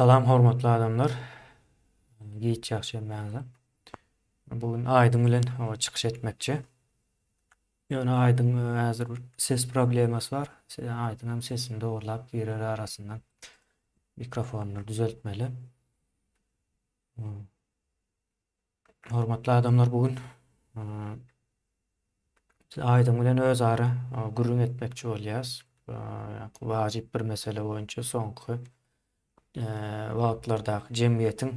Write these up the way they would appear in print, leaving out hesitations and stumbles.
Salam hormatly adamlar. Giç ýagşy hemmäňize. Bu gün Aýdyň bilen çykyş etmekçi. Ýöne Aýdyň häzir bir ses problemasy bar. Aýdyň hem sesini dogurlap girer arasyndan. Mikrofonyny düzeltmeli. Hormatly adamlar bu gün biz Aýdyň bilen özara gürrüň etmekçi bolýas. Wajyp bir mesele boýunça soňky wagtlardaky jemgyýetiň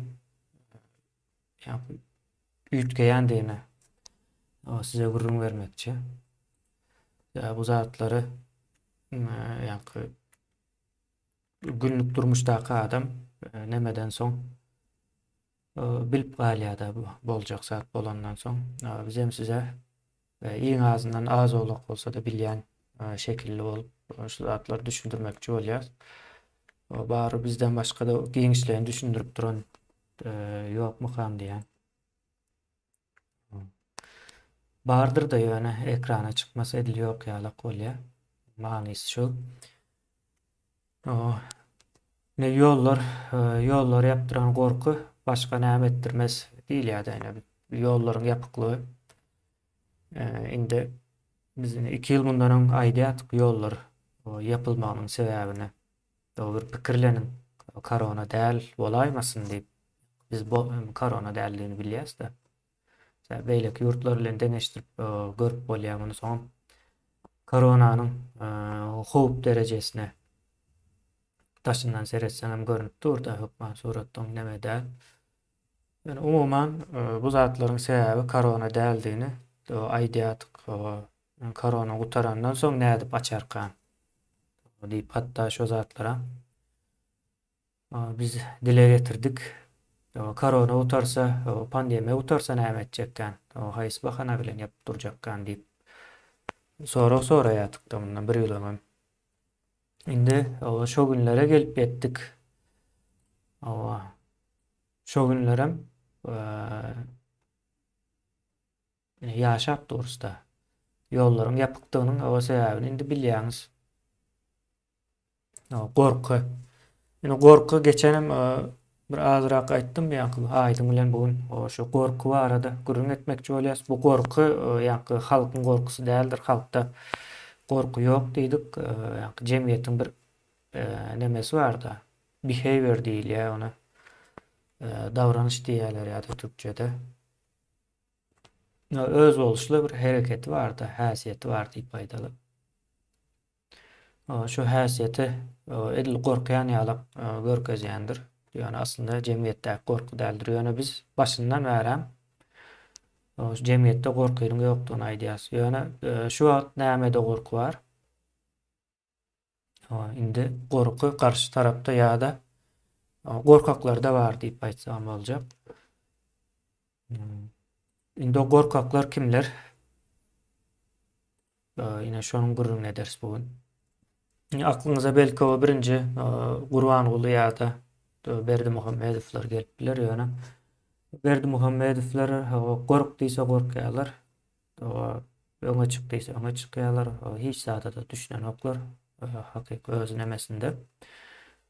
üýtgeýändigini size gürrüň bermekçi. Bu zatlary ýaňky günlük durmuşdaky adam nemeden soň bilip galýar-da bu boljak zat bolandan soň. Bizem size iň azyndan az-owlak bolsa-da bilýän şekilli bolup şu zatlary düşündirmekçi bolýarys. Bary bizden başga-da giňişleýin düşündirip duran ýokmukam diýýän. Bardyr-da ýöne ekrana çykmasa edil ýok ýalak bolýar. Manysy şol. Ne ýollar, ýollary ýapdyran gorky başga näme etdirmez diýilýär-de ine ýollaryň ýapyklygy. Indi biz ine 2 ýyl mundan öň aýdýardyk ýollar ýapylmagynyň sebäbini. Bir pikirleniň, korona däl bolaýmasyn diýip. Biz korona däldigini bilýäs-de. Beýleki ýurtlar bilen deňeşdirip görüp bolýar muny soňam. Koronanyň howp derejesine daşyndan seretseňem görnüp dur-da, hökman suratda neme däl. Ýöne umuman bu zatlaryň sebäbi korona däldigini aýdýardyk. Korona gutarandan soň nädip açarkan diýip hatda şo zatlara biz dile getirdik. Korona gutarsa, pandemiýa gutarsa näme etjekkan? Haýsy bahana bilen ýapyp durjakkan diýip sorag soraýardyk-da mundan bir ýyl öňem. Indi şo günlere gelip ýetdik. Şo günlerem Ine ýaşap durusda. Ýollaryň ýapykdygynyň o sebäbini indi bilýäňiz. Gorky. Ine gorky geçenem bir azrak aýtdym ýaňky Aýdyň bilen bu gün şu gorky barada gürrüň etmekçi bolýas. Bu gorky ýaňky halkyň gorkusy däldir. Halkda gorky ýok diýdik. Ýaňky jemgyýetiň bir nemesi barda. Behavior diýilýär ona. Davranyş diýýärler ýa-da türkçede. Özboluşly bir hereketi bardy, häsiýeti bar diýip aýdaly. Şu häsiýeti edil gorkýan ýaly görkezýändir. Ýöne aslynda jemgyýetdäki gorky däldir. Ýöne biz başyndan bärem jemgyýetde gorkynyň ýokdugyny aýdýarys. Ýöne şu wagt nämede gorky bar? Indi gorky garşy tarapda ýa-da gorkaklarda bar diýip aýtsam boljak. Indi o gorkaklar kimler? Ine şonuň gürrüňini ederis bu gün. Aklyňyza belki o birinji Gurbanguly ýa-da Berdimuhamedowlar gelip biler ýöne Berdimuhamedowlar gork diýse gorkýarlar. Öňe çyk diýse öňe çykýarlar. Hiç zada-da düşünenoklar. Hakyky öz nemesinde.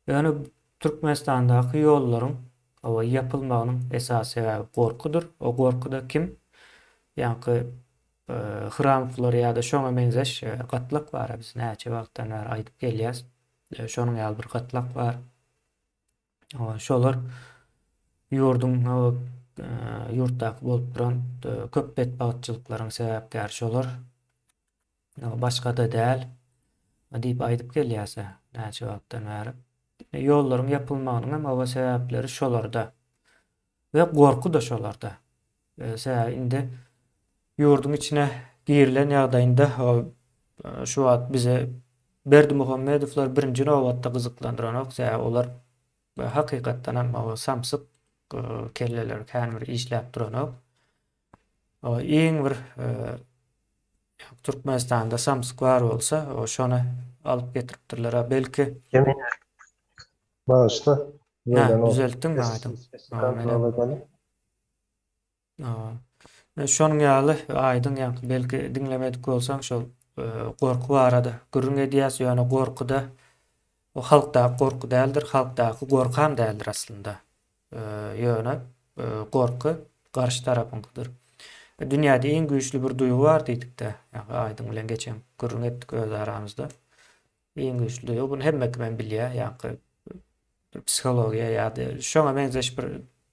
Ýöne Türkmenistandaky ýollaryň ýapylmagynyň esasy sebäbi gorkudyr. O gorkuda kim? Ýaňky Hramowlar ýa-da şoňa meňzeş gatlak bar. Biz näçe wagtdan bäri aýdyp gelýäs. Şonuň ýaly bir gatlak bar. Şolar ýurduň ýurtdaky bolup duran köp betbagtçylyklaryň sebäpkäri şolar. Başga-da däl diýip aýdyp gelýärse näçe wagtdan bäri. Ýollaryň ýapylmagynyň hem oba sebäpleri şolarda. We gorky-da şolarda. Sebäbi indi ýurduň içine girilen ýagdaýynda şu wagt bize Berdimuhamedowlar birinji nobatda gyzyklandyranok. Sebäbi olar hakykatdan hem samsyk kelleleri kän bir işläp duranok. Iň bir Türkmenistanda samsyk bar bolsa, şony alyp getiripdirler. Belki Bagyşla. Hä, düzeltdiňmi aýdyň? Şonuň ýaly aýdyň ýaňky belki diňlemedik bolsaň şol gorky barada gürrüň edýäs, ýöne gorkuda. O halkdaky gorky däldir, halkdaky gorkam däldir aslynda. Ýöne gorky garşy tarapyňkydyr. Dünýäde iň güýçli bir duýgy bar diýdik-de, ýa-da Aýdyň bilen geçen gürrüň etdik öz aramyzda. Iň güýçli duýgy, buny hemme kim hem bilýär, ýa-da bir psihologiýa ýa-da şoňa meňzeş bir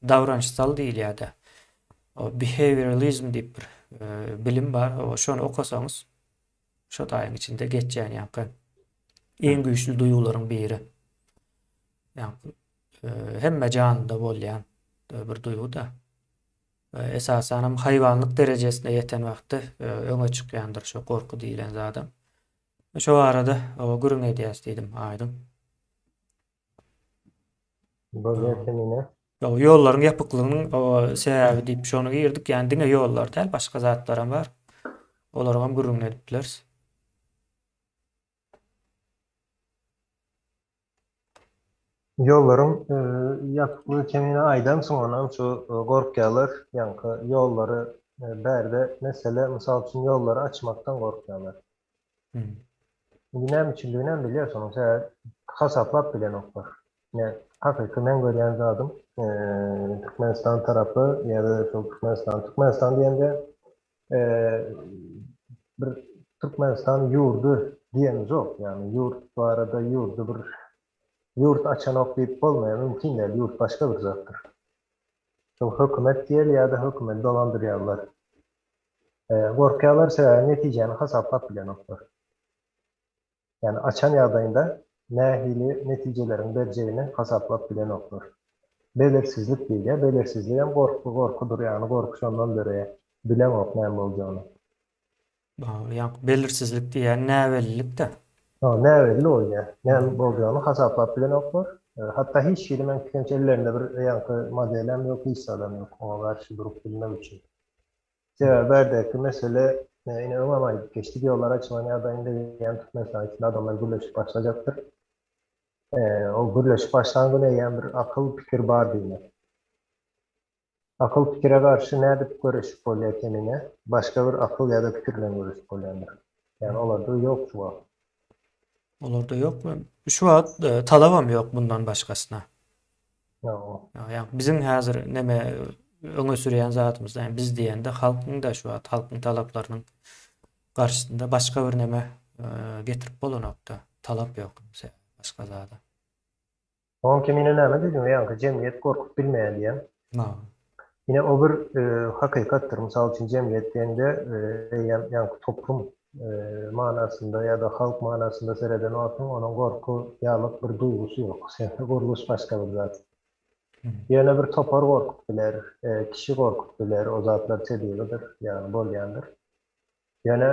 davranyşsal diýilýär-de. O behavioralizm diýip bir bilim bar, o şony okasaňyz şo taýyň içinde geçýän ýaňky iň güýçli duýgularyň biri. Ýaňky hemme janlyda bolýan bir duýgy-da. Esasanam haýwanlyk derejesine ýeten wagty öňe çykýandyr şo gorky diýlen zadam. Şo barada gürrüň edýäs diýdim, Aýdyň. Bolýar Kemine. Ýollaryň ýapyklygynyň sebäbi diýip şony girdik. Ýani diňe ýollar däl, başga zatlaram bar. Olaryň hem gürrüňini edip bileris. Ýollaryň ýapyklygy Kemine aýdansyň onam şu gorkýarlar, ýaňky ýollary bärde mesele mysal üçin ýollary açmakdan gorkýarlar. Indi näme üçindiginem bilýäs onuň sebäbi hasaplap bilenoklar. Ine hakyky meň görýän zadym Türkmenistan tarapy ýa-da şol Türkmenistan Türkmenistan diýende bir Türkmenistan ýurdy diýemizok. Ýagny ýurt barada ýurdy bir ýurt açanok diýip bolmaýar mümkin däl ýurt başga bir zatdyr. Şol hökümet diýeli ýa-da hökümeti dolandyrýanlar. Gorkýarlar sebäbi netijäni hasaplap bilenoklar. Ýagny açan ýagdaýynda nähili netijeleriň berjegini hasaplap bilenoklar. Belirsizlik diýilýär. Belirsizligem gorky gorkudyr ýagny gorky şondan döreýär. Bileňok näme boljagyny. Ýagny belirsizlik diýýän näbellilik-dä. Hawa näbelli bolýar. Näme boljagyny hasaplap bilenoklar. Hatda hiç hili meň pikirimçe ellerinde bir ýaňky modelem ýok hiç zadam ýok oňa garşy durup bilmek üçin. Sebäbi bärdäki mesele, ine öňem aýdyp geçdik, ýollar açylan ýagdaýynda eýýäm Türkmenistanyň içinde adamlar gürleşip başlajakdyr. Ol gürleşip başlan gün eýýäm bir akyl, pikir bar diýmek. Akyl pikire garşy nädip göreşip bolýar kemine, başga bir akyl ýa-da pikir bilen göreşip bolýandyr. Ýagny olarda ýok şu wagt. Olarda ýok we şu wagt talabam ýok bundan başgasyna. Ýa biziň häzir neme öňe sürýän zadymyz, ýagny biz diýende halkyň-da şu wagt halkyň talaplarynyň garşysynda başga bir neme getirip bolanok-da, talap ýok başga zada. Oň kemine näme diýdiň, ýaňky jemgyýet gorkup bilmeýär diýen. Ine o bir hakykatdyr. Mysal üçin jemgyýet diýende eýýäm ýaňky toplum manasynda ýa-da halk manasynda sereden wagtyň onuň gorky ýalyk bir duýgusy ýok. Sebäbi gurluş başga bir zat. Ýöne bir topar gorkup biler, kişi gorkup biler, o zatlar tebigydyr, ýagny bolýandyr. Ýöne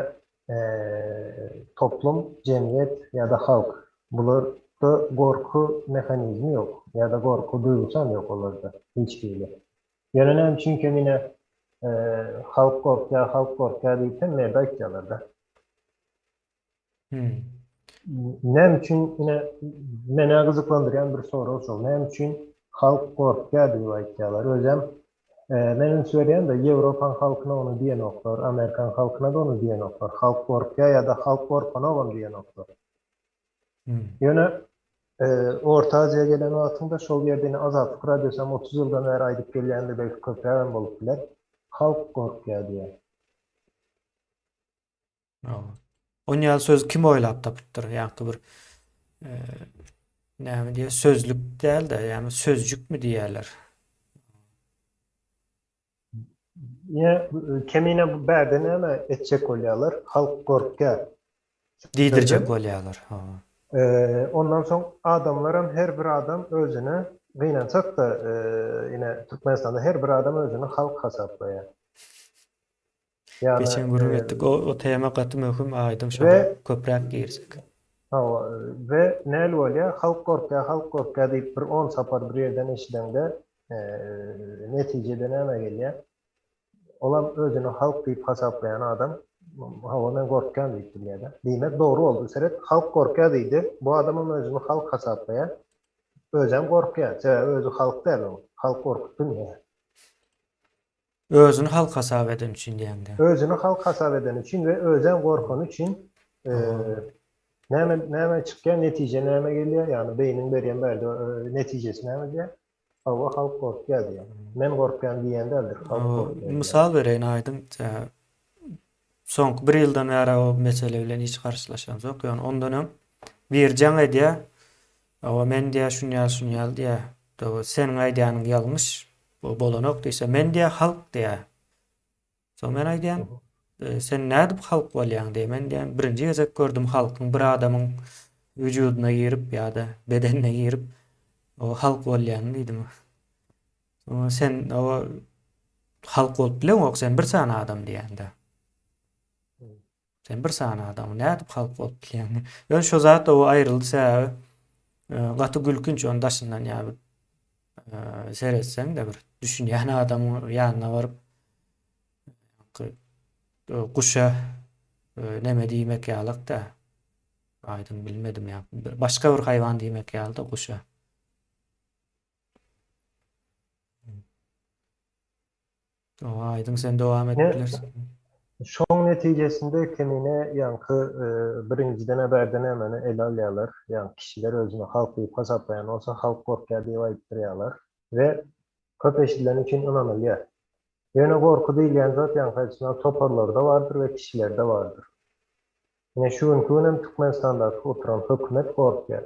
toplum, jemgyýet ýa-da halk bularda gorky mehanizmi ýok ýa-da gorky duýgusam ýok olarda hiç hili. Ýöne näme üçin kemine halk gorkýar, halk gorkýar diýip hemme ýerde aýtýarlar-da. Näme üçin ine menä gyzyklandyrýan bir sorag şol. Näme üçin halk gorkýar diýip aýtýarlar. Özem men üns berýän-de Ýewropaň halkyna ony diýenoklar, Amerikan halkyna-da ony diýenoklar. Halk gorkýar ýa-da halk gorkanogam diýenoklar. Ýöne Orta Aziýa gelen wagtyňda şol ýerde ine Azatlyk Radiosy hem 30 ýyldan bäri aýdyp gelýändir, belki köprägem bolup biler. Halk gorkýar diýýär. On ýaly söz kim oýlap tapypdyr? Ýaňky bir näme diýýär, sözlük däl-de, ýagny sözjükmi diýýärler. Ýa kemine bu bärde näme etjek bolýarlar? Halk gorkýar. Diýdirjek bolýarlar. Ondan soň adamlaram her bir adam özüne gynansak-da ine Türkmenistanda her bir adam özüni halk hasaplaýar. Ýagny Geçen gürrüň etdik. O o tema gaty möhüm aýdyň şoňa köpräk girsek. Hawa we näl bolýar halk gorkýar halk gorkýar diýip bir on sapar bir ýerden eşideňde netijede näme gelýär? Olam özüni halk diýip hasaplaýan adam hawa men gorkýan diýip bilýär-de. Diýmek dogry boldy. Seret halk gorkýar diýdi. Bu adamam özüni halk hasaplaýar. Özem gorkýar. Sebäbi özi halk däl ol. Halk gorkup bilmeýär. Özüni halk hasap edeni üçin diýeňdä. Özüni halk hasap edeni üçin we özem gorkany üçin. Näme näme çykýar, netije näme gelýär? Ýagny beýniň berýän bärde netijesi näme diýýär? Hawa, halk gorkýar diýýär. Men gorkýan diýýän däldir, halk gorkýar diýýär. Mysal bereýin Aýdyň. Soňky bir ýyldan bäri o mesele bilen hiç garşylaşamzok. Ýöne ondan öň biri jaň edýär. Hawa, men diýýär, şuny ýaly, şuny ýaly diýýär. Seniň aýdýanyň ýalňyş, bu bolanok diýse, men diýýär, halk diýýär. Soň men aýdýan, sen nädip halk bolýaň diýýär. Men diýýän, birinji gezek gördüm halkyň bir adamyň wüjudyna girip ýa-da bedenine girip, o halk bolýanyny diýdim. Soň sen o halk bolup bileňok, sen bir sany adam diýýän-de. Sen bir sany adam, nädip halk bolup bilýäň? Ýöne şo zat o aýryldy sebäbi gaty gülkünç ony daşyndan ýa bir seretseň-de bir düşünýän adamyň ýanyna baryp guşa neme diýmek ýalak-da. Aýdyň bilmedim ýa. Başga bir haýwan diýmek ýaly-da guşa. Aýdyň sen dowam edip bilersiň. Şoň netijesinde kemine ýaňky birinjiden-ä bärden nämeni ele alýarlar, ýaňky kişiler özüni halk diýip hasaplaýan bolsa halk gorkýar diýip aýtdyrýarlar we köp eşidileni üçin ynanylýar. Ýöne gorky diýilýän zat ýaňky aýdyşym ýaly toparlarda bardyr we kişilerde bardyr. Ine şu günki günem Türkmenistandaky oturan hökümet gorkýar.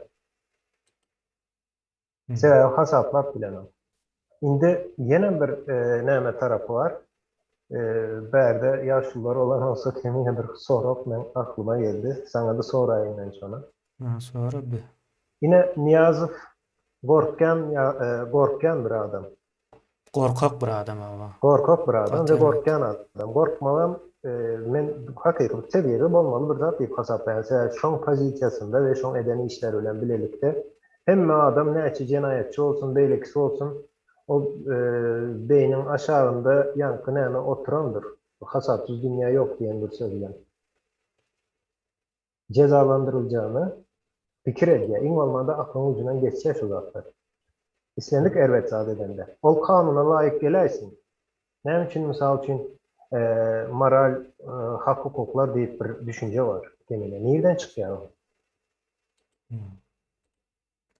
Sebäbi hasaplap bilenok. Indi ýene bir näme tarapy bar. Bärde ýaşulular olan bolsa kemine bir sorag meň aklyma geldi. Saňa-da soraýyn men şony. Ha, sora bi. Ine Nyýazow gorkýan gorkýan bir adam. Gorkak bir adam hawa. Gorkak bir adam we gorkýan adam. Gorkmagam men hakyky bir tebigy bolmaly bir zat diýip hasaplaýan. Sebäbi şoň pozisiýasynda we şoň eden işleri bilen bilelikde hemme adam näçe jenaýatçy bolsun, beýlekisi bolsun, ol beýniň aşagynda ýaňky näme oturandyr. Hasapsyz dünýä ýok diýen bir söz bilen. Jezalandyryljagyny pikir edýär. Iň bolmanda aklyň ujundan geçýär şu zatlar. Islendik erbet zat edende. Ol kanuna laýyk geläýsin. Näme üçin mysal üçin moral hak-hukuklar diýip bir düşünje bar kemine. Nirden çykýar ol?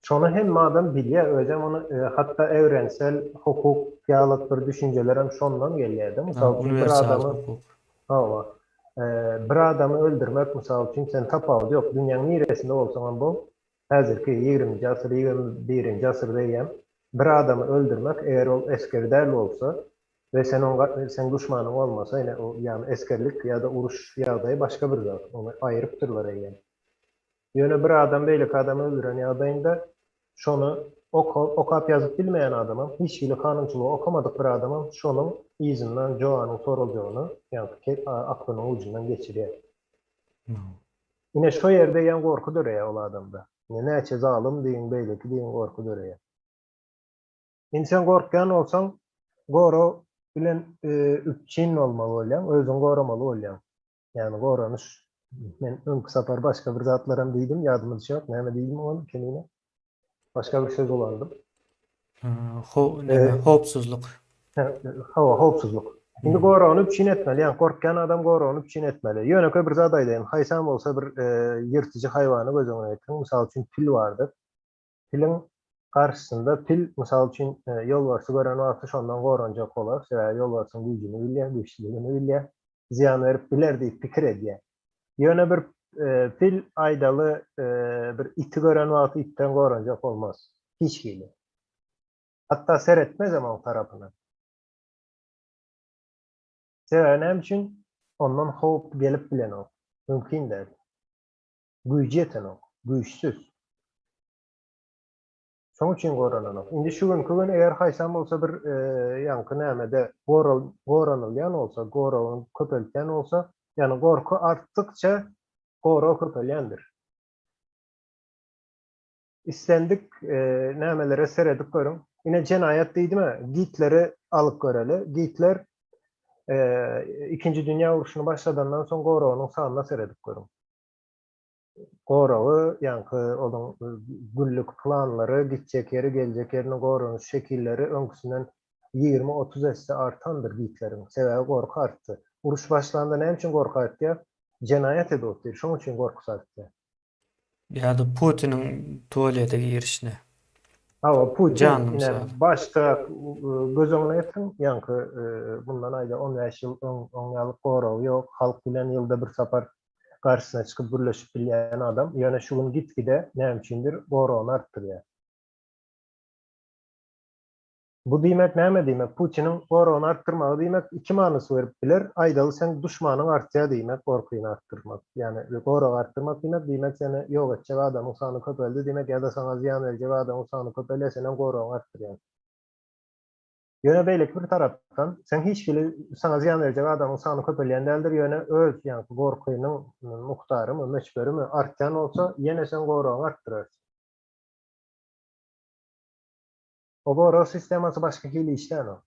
Şony hemme adam bilýär, özem ony hatda ewrensel hukuk ýaly bir düşünjelerem şondan gelýär-de. Mysal üçin bir adamy Hawa. Bir adamy öldürmek mysal üçin sen tapawudy ýok, dünýäň niresinde bolsaňam bol, häzirki ýigriminji asyr, 21-nji asyrda eýýäm bir adamy öldürmek, eger ol esger däl bolsa we sen oň seň duşmanyň bolmasa, ine o ýagny esgerlik ýa-da uruş ýagdaýy başga bir zat, ony aýrypdyrlar eýýäm. Ýöne bir adam beýleki adamy öldüren ýagdaýynda şony okap ýazyp bilmeýän adamam, hiç hili kanunçylygy okamadyk bir adamam şonuň yzyndan joganyň soraljagyny ýaňky aklynyň ujundan geçirýär. Ine şo ýerde ýaň gorky döreýär ol adamda. Ine näçe zalym diýiň beýleki diýiň gorky döreýär. Indi sen gorkýan bolsaň gorag bilen üpjün bolmaly bolýaň, özüňi goramaly bolýaň. Ýagny goranyş. Men öňki sapar başga bir zatlaram diýdim, ýadyma düşýok, näme diýdim ony kemine. Başga bir söz ulandym. Ho, näme, howpsuzlyk. Hawa, howpsuzlyk. Indi goragyny üpjün etmeli, ýagny gorkýan adam goragyny üpjün etmeli. Ýönekeý bir zat aýdaýyn, haýsam bolsa bir ýyrtyjy haýwany göz öňüne getiriň, mysal üçin pil bardyr. Piliň garşysynda pil, mysal üçin, ýolbarsy gören wagty şondan goranjak bolar, sebäbi ýolbarsyň güýjüni bilýär, güýçlüligini bilýär, zyýan berip biler diýip pikir edýär. Ýöne bir pil aýdaly bir iti gören wagty itden goranjak bolmaz. Hiç hili. Hatda seretmezem oň tarapyna. Sebäbi näme üçin? Ondan howp gelip bilenok. Mümkin däl. Güýji ýetenok. Güýçsüz. Şoň üçin gorananok. Indi şu günki gün eger haýsam bolsa bir ýaňky nämede goranylýan bolsa, goragyny köpeltýän bolsa, ýagny gorky artdykça gorag köpelýändir. Islendik nämelere seredip görüň. Ine jenaýat diýdim-ä, Gitleri alyp göreli. Gitler Ikinji dünýä urşuny başladandan soň goragynyň sanyna seredip görüň. Goragy, ýaňky onuň günlük planlary, gitjek ýeri, geljek ýeriniň goranyş şekilleri öňküsinden 20-30 esse artandyr Gitleriň. Sebäbi gorky artdy. Uruş başlanda näme üçin gorky artýar? Jenaýat edip otyr, şoň üçin gorkusy artýar. Ýa-da Putiniň tualete girişine. Hawa, Putin ine başda göz öňüne getiriň, ýaňky mundan aýda 15 ýyl öň oň ýaly goragy ýok, halk bilen ýylda bir sapar garşysyna çykyp gürleşip bilýän adam, ýöne şu gün gitgide näme üçindir goragyny artdyrýar. Bu diýmek näme diýmek? Putiniň goragyny artdyrmagy diýmek iki manysy berip biler. Aýdaly seň duşmanyň artýar diýmek, gorkyny artdyrmak. Ýagny goragy artdyrmak diýmek, diýmek seni ýok etjek adamyň sany köpeldi diýmek ýa-da saňa zyýan berjek adamyň sany köpelýär, senem goragyňy artdyrýaň. Ýöne beýleki bir tarapdan, seň hiç hili saňa zyýan berjek adamyň sany köpelýän däldir, ýöne öz ýaňky gorkynyň mukdarymy, möçberimi artýan bolsa, ýene seň goragyňy artdyrarsyň. O gorag sistemasy başga hili işlänok.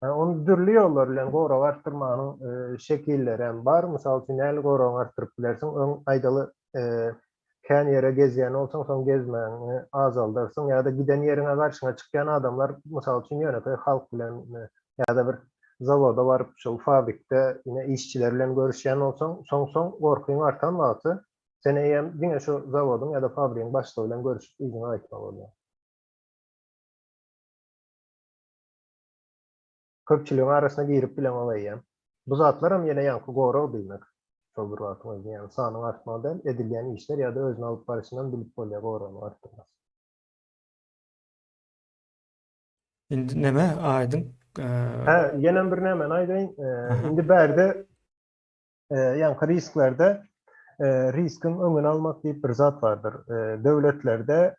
Ýani ony dürli ýollar bilen goragy artdyrmanyň şekilleri hem bar. Mysal üçin nähili goragyňy artdyryp bilersiň? Öň aýdaly kän ýere gezýän bolsaň, soň gezmäňi azaldarsyň ýa-da giden ýeriňe garşyňa çykýan adamlar, mysal üçin ýönekeý halk bilen ýa-da bir zawoda baryp şol fabrikde ine işçiler bilen görüşýän bolsaň, soň-soň gorkyň artan wagty Sen eýýäm diňe şu zawodyň ýa-da fabrigiň başlygy bilen görüşip yzyňa gaýtmaly bolýaň. Köpçüligiň arasyna girip bileňok eýýäm. Bu zatlaram ýene ýaňky gorag diýmek. Şol bir wagtyň özünde, ýagny sanyň artmagy däl, edilýän işler ýa-da özüni alyp baryşyndan bilip bolýar goragynyň artdyrmasy. Indi neme aýdyň? Hä, ýenem bir nämeni aýdaýyn. Indi bärde Ýaňky risklerde riskiň öňüni almak diýip bir zat bardyr. Döwletlerde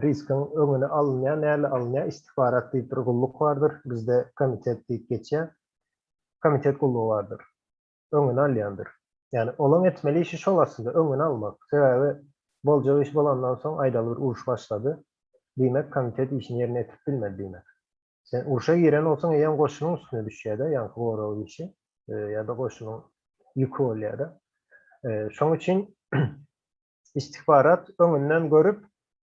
riskiň öňüni alynýar, näle alynýar? Istihbarat diýip bir gulluk bardyr. Bizde komitet diýip geçýär. Komitet gullugy bardyr. Öňüni alýandyr. Ýagny olaň etmeli işi şol aslynda, öňüni almak. Sebäbi boljak iş bolandan soň aýdaly bir uruş başlady. Diýmek, komitet işini ýerine ýetirip bilmedi diýmek. Sen urşa giren bolsaň eýýäm goşunyň üstüne düşýär-de, ýaňky gorag işi ýa-da goşunyň ýüki bolýar-da. Şoň üçin istihbarat öňünden görüp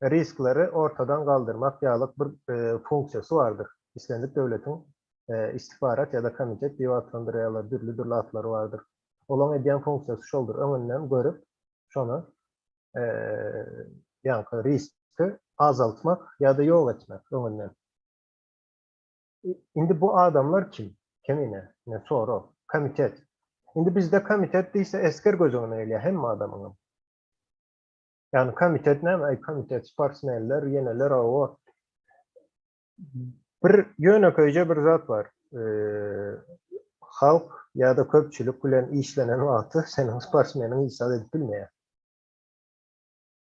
riskleri ortadan galdyrmak ýalyk bir funksiýasy bardyr. Islendik döwletiň istihbarat ýa-da komitet diýip atlandyrýarlar, dürli-dürli atlary bardyr. Olaň edýän funksiýasy şoldur, öňünden görüp şony ýaňky riski azaltmak ýa-da ýok etmek öňünden. Indi bu adamlar kim? Kim ine? Ine sorag. Komitet. Indi bizde komitet diýse esger göz öňüne gelýär hemme adamyňam. Ýagny komitet näme? Aý komitet sportsmenler, ýeneler owo. Bir ýönekeýje bir zat bar. Halk ýa-da köpçülik bilen işlenen wagty seniň sportsmeniň hiç zat edip bilmeýär.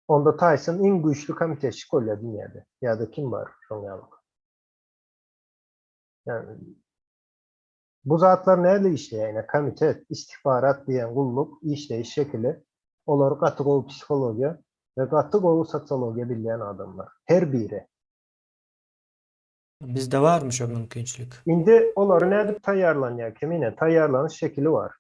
Onda Taýson iň güýçli komitetçik bolýar dünýäde. Ýa-da kim bar şoň ýaly. Ýagny bu zatlar näle işleýär? Ine komitet, istihbarat diýen gulluk işleýiş şekili, olar gaty gowy psihologiýa we gaty gowy sosiologiýa bilýän adamlar. Her biri. Bizde barmy şo mümkinçilik? Indi olary nädip taýýarlanýar Kemine? Taýýarlanyş şekili bar.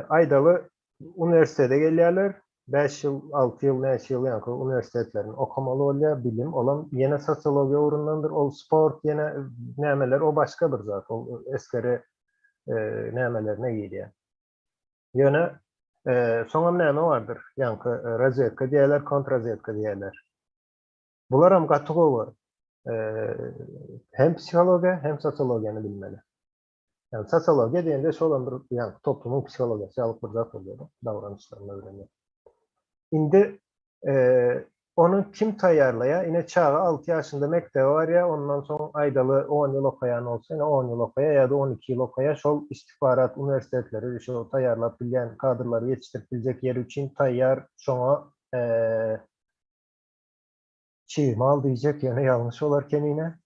Aýdaly uniwersitete gelýärler, 5 ýyl, 6 ýyl, näçe ýyl ýaňky uniwersitetlerini okamaly bolýar, bilim, olam ýene sosiologiýa ugrundandyr, ol sport ýene nämeler, o başga bir zat, ol esgeri nämelerine girýär. Ýöne soňam näme bardyr, ýaňky razwedka diýýärler, kontrrazwedka diýýärler. Bularam gaty gowy hem psihologiýa, hem sosiologiýany bilmeli. Ýagny sosiologiýa diýende şolam bir ýagny toplumyň psihologiýasy ýaly bir zat bolýar, davranyşlaryny öwrenýär. Indi ony kim taýýarlaýar? Ine çaga 6 ýaşynda mekdebe barýar, ondan soň aýdaly 10 ýyl okaýan bolsa, ine 10 ýyl okaýar ýa-da 12 ýyl okaýar, şol istihbarat uniwersitetleri şo taýýarlap bilýän kadrlary ýetişdirip biljek ýeri üçin taýýar şoňa çig mal diýjek, ýöne ýalňyş bolar kemine.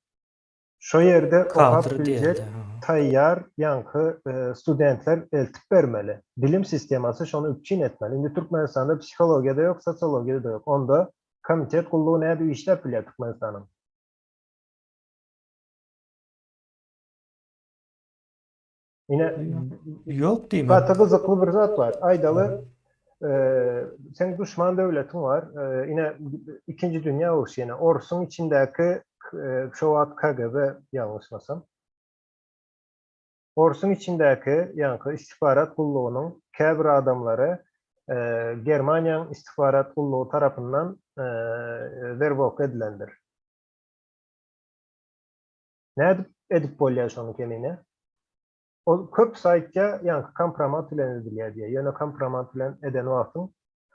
Şo ýerde okap biljek taýýar ýaňky studentler eltip bermeli. Bilim sistemasy şony üpjün etmeli. Indi Türkmenistanda psihologiýa-da ýok, sosiologiýa-da ýok. Onda komitet gullugy nädip işläp bilýär Türkmenistanyň? Ine, ýok diýmek. Gaty gyzykly bir zat bar. Aýdaly, seň duşman döwletiň bar. Ine, ikinji dünýä urşy ýene. Orsuň içindäki şo wagt KGB ýalňyşmasam. Orsuň içindäki ýaňky istihbarat gullugynyň käbir adamlary Germaniýaň istihbarat gullugy tarapyndan werbowka edilendir. Nädip edip bolýar şony Kemine? Ol köp saýtda ýaňky kompromat bilen edilýär diýýär. Ýöne kompromat bilen eden wagtyň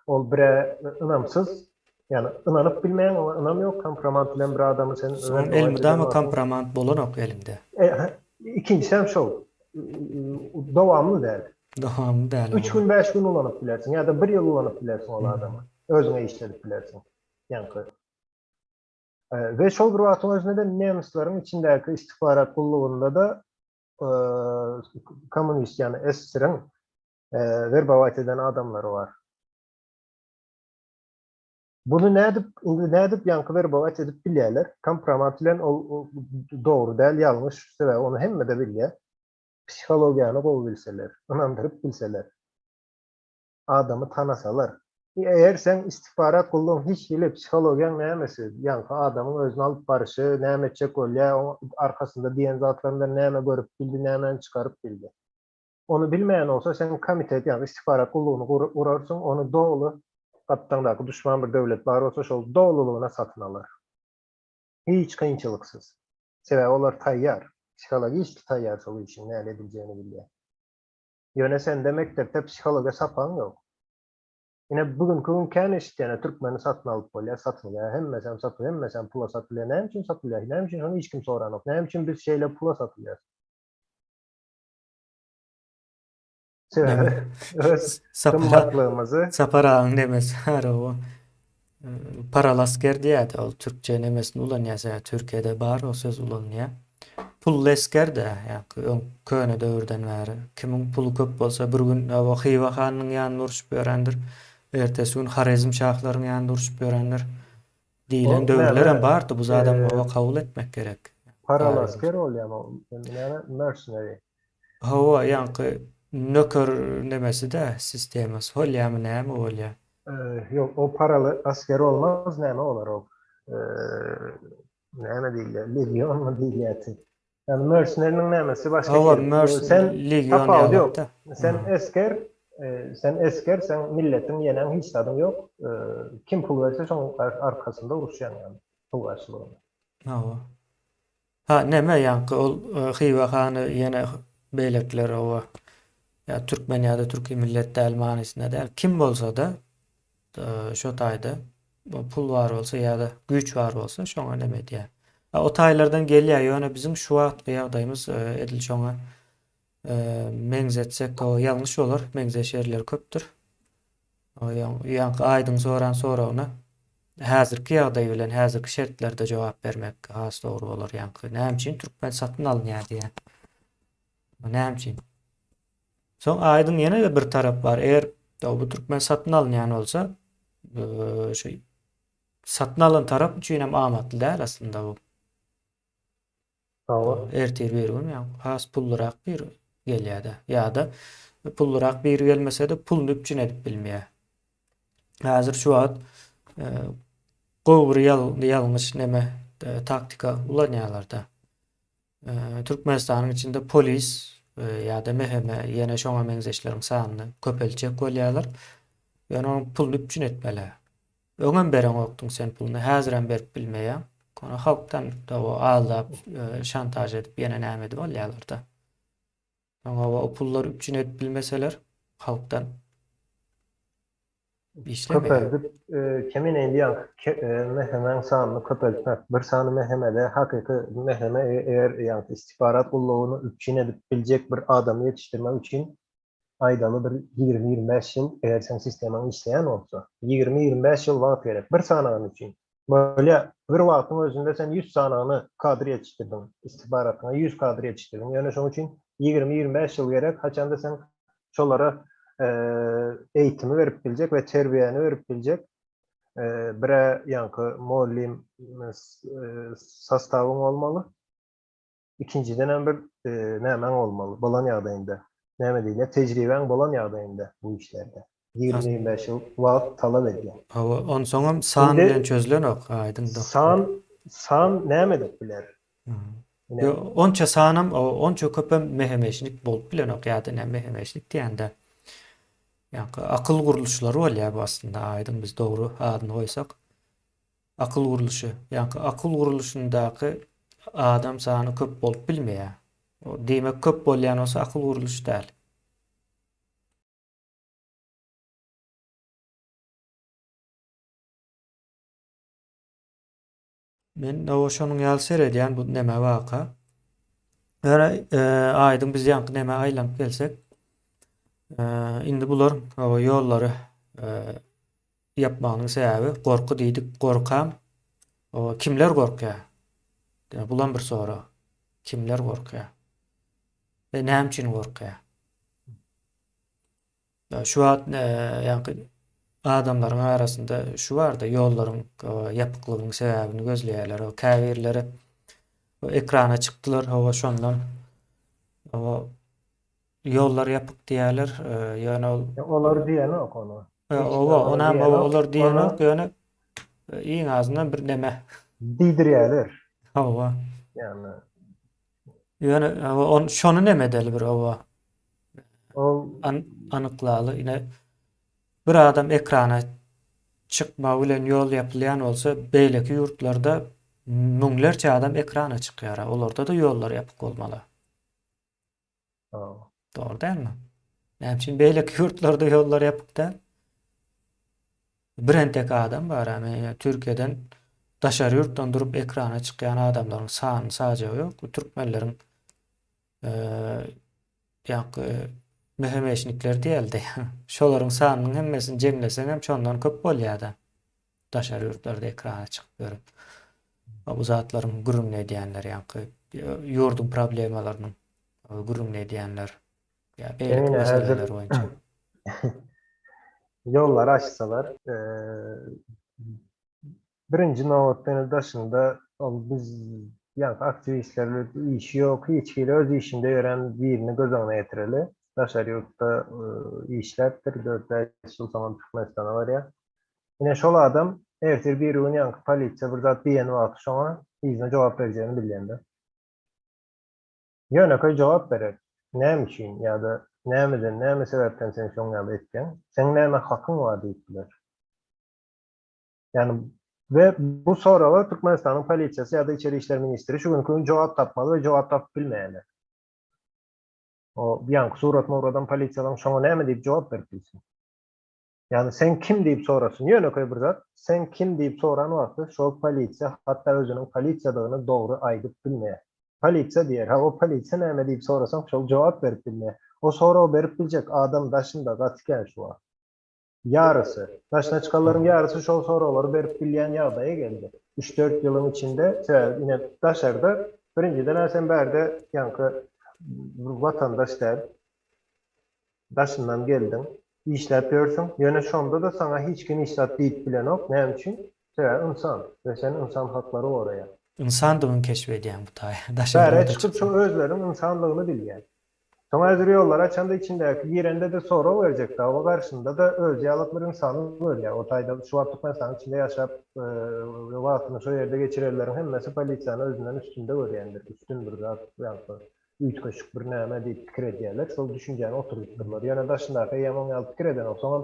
ol bire ynamsyz, ýagny ynanyp bilmeýäň, oňa ynam ýok, kompromat bilen bir adamy sen Soň elmydama kompromat bolanok eliňde. Ikinjisi hem şol. Dowamly däl. Dowamly däl. Üç gün, bäş gün ulanyp bilersiň ýa-da bir ýyl ulanyp bilersiň ol adamy. Özüňe işledip bilersiň. Ýaňky We şol bir wagtyň özünde-de nemsleriň içindäki istihbarat gullugynda-da kommunist, ýagny SSR-iň werbowat eden adamlary bar. Buny nädip, indi nädip ýaňky werbowat edip bilýärler? Kompromat bilen ol dogry däl, ýalňyş, sebäbi ony hemme-de bilýär. Psihologiýany gowy bilseler, ynandyryp bilseler. adamy tanasalar. Eger seň istihbarat gullugyň hiç hili psihologiýaň nämesi, ýaňky adamyň özüni alyp baryşy, näme etjek bolýa, oň arkasynda diýen zatlaryndan näme görüp bildi, nämäni çykaryp bildi. Ony bilmeýän bolsa sen komitet ýagny istihbarat gullugyny gurarsyň, ony doly gapdaňdaky duşman bir döwlet bar bolsa şol dolulygyna satyn alar. Hiç kynçylyksyz. Sebäbi olar taýýar, psihologiçki taýýar şol işiň näle ediljegini bilýär. Ýöne sende mekdepde psihologiýa sapagyň ýok. Ine bu günki gün kän eşitýän türkmeni satyn alyp bolýar, satylýar, hemmesem satylýar, hemmesem pula satylýar. Näme üçin satylýar? Näme üçin şony hiç kim soranok? Näme üçin biz şeýle pula satylýarys? Sebäbi öz gymmatlygymyzy Sapar agaň nemesi bar o. Paraly asker diýýärdi ol türkçe nemesini ulanýar sebäbi Türkiýede bar o söz ulanylýar. Pully esger-dä, ýaňky öň köne döwürden bäri. Kimiň puly köp bolsa bir gün o Hywa hanynyň ýanynda urşup ýörendir, ertesi gün Horezm şahlaryň ýanynda urşup ýörendir diýlen döwürlerem bardy. Bu zadam oba kabul etmek gerek. Paraly asker bolýamy o? Näme mercenary? Hawa, ýaňky nöker nemesi-dä, sistemasy bolýamy näme bolýa? Ýok, o paraly asker bolmaz, näme bolar ol? Näme diýilýär? Legionmy diýilýärdi? Ýagny mercenarynyň nämesi başga Hawa, Sen legion tapawudy ýok. Sen esger, sen esger, sen milletiň ýeneň hiç zadyň ýok. Kim pul berse şoň arkasynda uruşýaň ýagny pul garşylygynda. Hawa. Ha neme ýaňky ol Hywa hany ýene beýlekiler oba ýa türkmen ýa-da türki millet däl manysynda däl. Kim bolsa-da şo taýda pul bar bolsa ýa-da güýç bar bolsa şoňa neme edýär. O taýlardan gelýär ýöne biziň şu wagtky ýagdaýymyz edil şoňa meňzetsek o ýalňyş bolar. Meňzeş ýerleri köpdür. Ýaňky Aýdyň soran soragyna häzirki ýagdaý bilen häzirki şertlerde jogap bermek has dogry bolar. Ýaňky näme üçin türkmen satyn alynýar diýýär. Näme üçin? Soň Aýdyň ýene-de bir tarap bar. Eger bu türkmen satyn alynýan bolsa, şu satyn alan tarap üçin hem amatly däl aslynda bu. Hawa. Ertir bir gün ýa has pullurak bir gelýär-de. Ýa-da pullurak biri gelmese-de puluny üpjün edip bilmeýär. Häzir şu wagt e, gowy bir ýalňyş neme e, taktika ulanýarlar-da. E, Türkmenistanyň içinde polis ýa-da MHM ýene şoňa meňzeşleriň sanyny köpeltjek bolýarlar. Ýöne onuň puluny üpjün etmeli. Öňem bereňokdyň sen puluny, häzirem berip bilmeýäň. Ony halkdan o aldap, şantaž edip ýene näme edip alýarlar-da. Soň o pullary üpjün edip bilmeseler halkdan işlemeýär. Köpeldip, kemine indi ýaňky MHM-iň sanyny köpeltmek. Bir sany MHM-de hakyky MHM eger ýaňky istihbarat gullugyny üpjün edip biljek bir adamy ýetişdirmek üçin aýdaly bir 20-25 ýyl eger seň sistemaň işleýän bolsa, 20-25 ýyl wagt gerek bir sany adam üçin. Bolýa, bir wagtyň özünde sen 100 sanyny kadr ýetişdirdiň, istihbaratyňa 100 kadr ýetişdirdiň, ýöne şoň üçin 20-25 ýyl gerek, haçanda sen şolara eýitimi berip biljek we terbiýäni berip biljek bire ýaňky mugallym sostawyň bolmaly. Ikinjidenem bir nämäň bolmaly, bolan ýagdaýynda, näme diýilýär, tejribäň bolan ýagdaýynda bu işlerde. 20-25 ýyl wagt talap edýär. Hawa, onsoňam san bilen çözülenok, aýdyň doktor. San, san näme edip biler? Ýo, onça sanam, onça köpem mehemeşnik bolup bilenok ýa-da näme mehemeşnik diýende. Ýaňky akyl gurluşlary bolýar bu aslynda aýdyň biz dogry adyny goýsak. Akyl gurluşy, ýaňky akyl gurluşyndaky adam sany köp bolup bilmeýär. Diýmek köp bolýan bolsa akyl gurluşy däl. Men o şonuň ýaly seredýän bu neme waka. Ýöne e, aýdyň biz ýaňky neme aýlanyp gelsek. E, indi bular o ýollary e, ýapmagynyň sebäbi gorky diýdik. Gorkam. O kimler gorkýar? Diýmek, bulam bir sorag. Kimler gorkýar? We näme üçin gorkýar? Şu wagt ýaňky adamlaryň arasynda şu barda ýollaryň ýapyklygynyň sebäbini gözleýärler. O käbirleri ekrana çykdylar, hawa şondan hawa ýollar ýapyk diýýärler. Ýöne ol Olar diýenok ony. Hawa, onam hawa olar diýenok, ýöne iň azyndan bir neme diýdirýärler. Hawa. Ýagny Ýöne hawa şony neme edeli bir hawa. Ol anyklaly. Ine bir adam ekrana çykmagy bilen ýol ýapylýan bolsa, beýleki ýurtlarda müňlerçe adam ekrana çykýar. Olarda-da ýollar ýapyk bolmaly. Dogry dälmi? Näme üçin beýleki ýurtlarda ýollar ýapyk däl? Bir entek adam bar, ýa Türkiýeden daşary ýurtdan durup ekrana çykýan adamlaryň sany sajagy ýok. Bu türkmenleriň ýaňky mehemeşnikler diýelde. Şolaryň sanynyň hemmesini jemleseň hem şondan köp bolýar-da. Daşary ýurtlarda ekrana çykyp ýörüp. Bu zatlaryň gürrüňini edýänler ýaňky ýurduň problemalarynyň gürrüňini edýänler. Ýa beýleki meseleler boýunça. Ýollary açsalar, birinji nobatda indi daşynda ol biz ýaňky aktiwistler bilen işi ýok, hiç hili öz işinde ýören birini göz öňüne getireli. Daşary ýurtda işläpdir, dört-bäş ýyl soňam Türkmenistana barýar. Ine şol adam ertir birigün ýaňky polisiýa bir zat diýen wagty şoňa yzyna jogap berjegini bilýändir. Ýönekeý jogap berer. Näme üçin ýa-da nämeden, näme sebäpden sen şoň ýaly etýäň? Seň näme hakyň bar diýip biler. Ýagny we bu soraga Türkmenistanyň polisiýasy ýa-da içeri işler ministri şu günki gün jogap tapmaly we jogap tapyp bilmeýärler. O ýaňky suratyny ugradan polisiýalaryň şoňa näme diýip jogap berip bilsin? Ýagny sen kim diýip sorasyn. Ýönekeý bir zat, sen kim diýip soran wagty şol polisiýa hatda özüniň polisiýadygyny dogry aýdyp bilmeýär. Polisiýa diýer. Ha o polisiýa näme diýip sorasaň şol jogap berip bilmeýär. O soragy berip biljek adam daşynda gaty kän şu wagt. Ýarysy, daşyna çykanlaryň ýarysy şol soraglary berip bilýän ýagdaýa geldi. Üç-dört ýylyň içinde, sebäbi ine daşarda birinjiden-ä sen bärde ýaňky watandaş däl. Daşyndan geldiň, işläp ýörsüň, ýöne şonda-da saňa hiç kim hiç zat diýip bilenok, näme üçin? Sebäbi ynsan we seni ynsan haklary goraýar. Ynsandygyňy keşp edýäň bu taýa, daşary Bärä çykyp şo özleriniň ynsanlygyny bilýän. Soň häzir ýollary açanda içindäki girende-de sorag berjek dawa garşynda-da özi ýalak bir ynsany görýär. O taýda şu wagt Türkmenistanyň içinde ýaşap wagtyny şo ýerde geçirenleriň hemmesi polisiýany özünden üstünde görýändir, üstün bir zat ýaňky. üýtgeşik bir näme diýip pikir edýärler. Şol düşünjäni oturdypdyrlar. Ýöne daşyndaky eýýäm oň ýaly pikir edenok. Soňam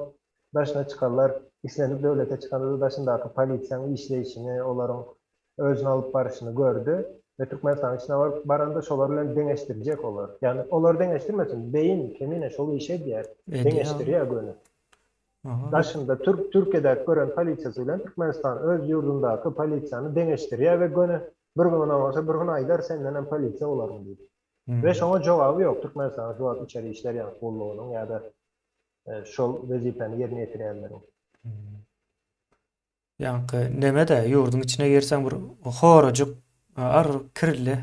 daşyna çykarlar. Islendik döwlete çykanda-da daşyndaky polisiýaň işleýşini, olaryň özüni alyp baryşyny gördi we Türkmenistanyň içine baryp baranda şolar bilen deňeşdirjek olar. Ýagny olar deňeşdirmesin, beýin kemine şol işi edýär. Deňeşdirýär göni. Daşynda türk Türkiýedäki gören polisiýasy bilen Türkmenistan öz ýurdundaky polisiýany deňeşdirýär we göni Bir gün onam bolsa bir gün aýdar sendenem polisiýa bolaryn diýip. We şoňa jogaby ýok Türkmenistanyň şu wagt içeri işler ýa gullugynyň ýa-da şol wezipäni ýerine ýetirýänleriň. Ýaňky neme-de ýurduň içine girseň bir horajyk arryk kirli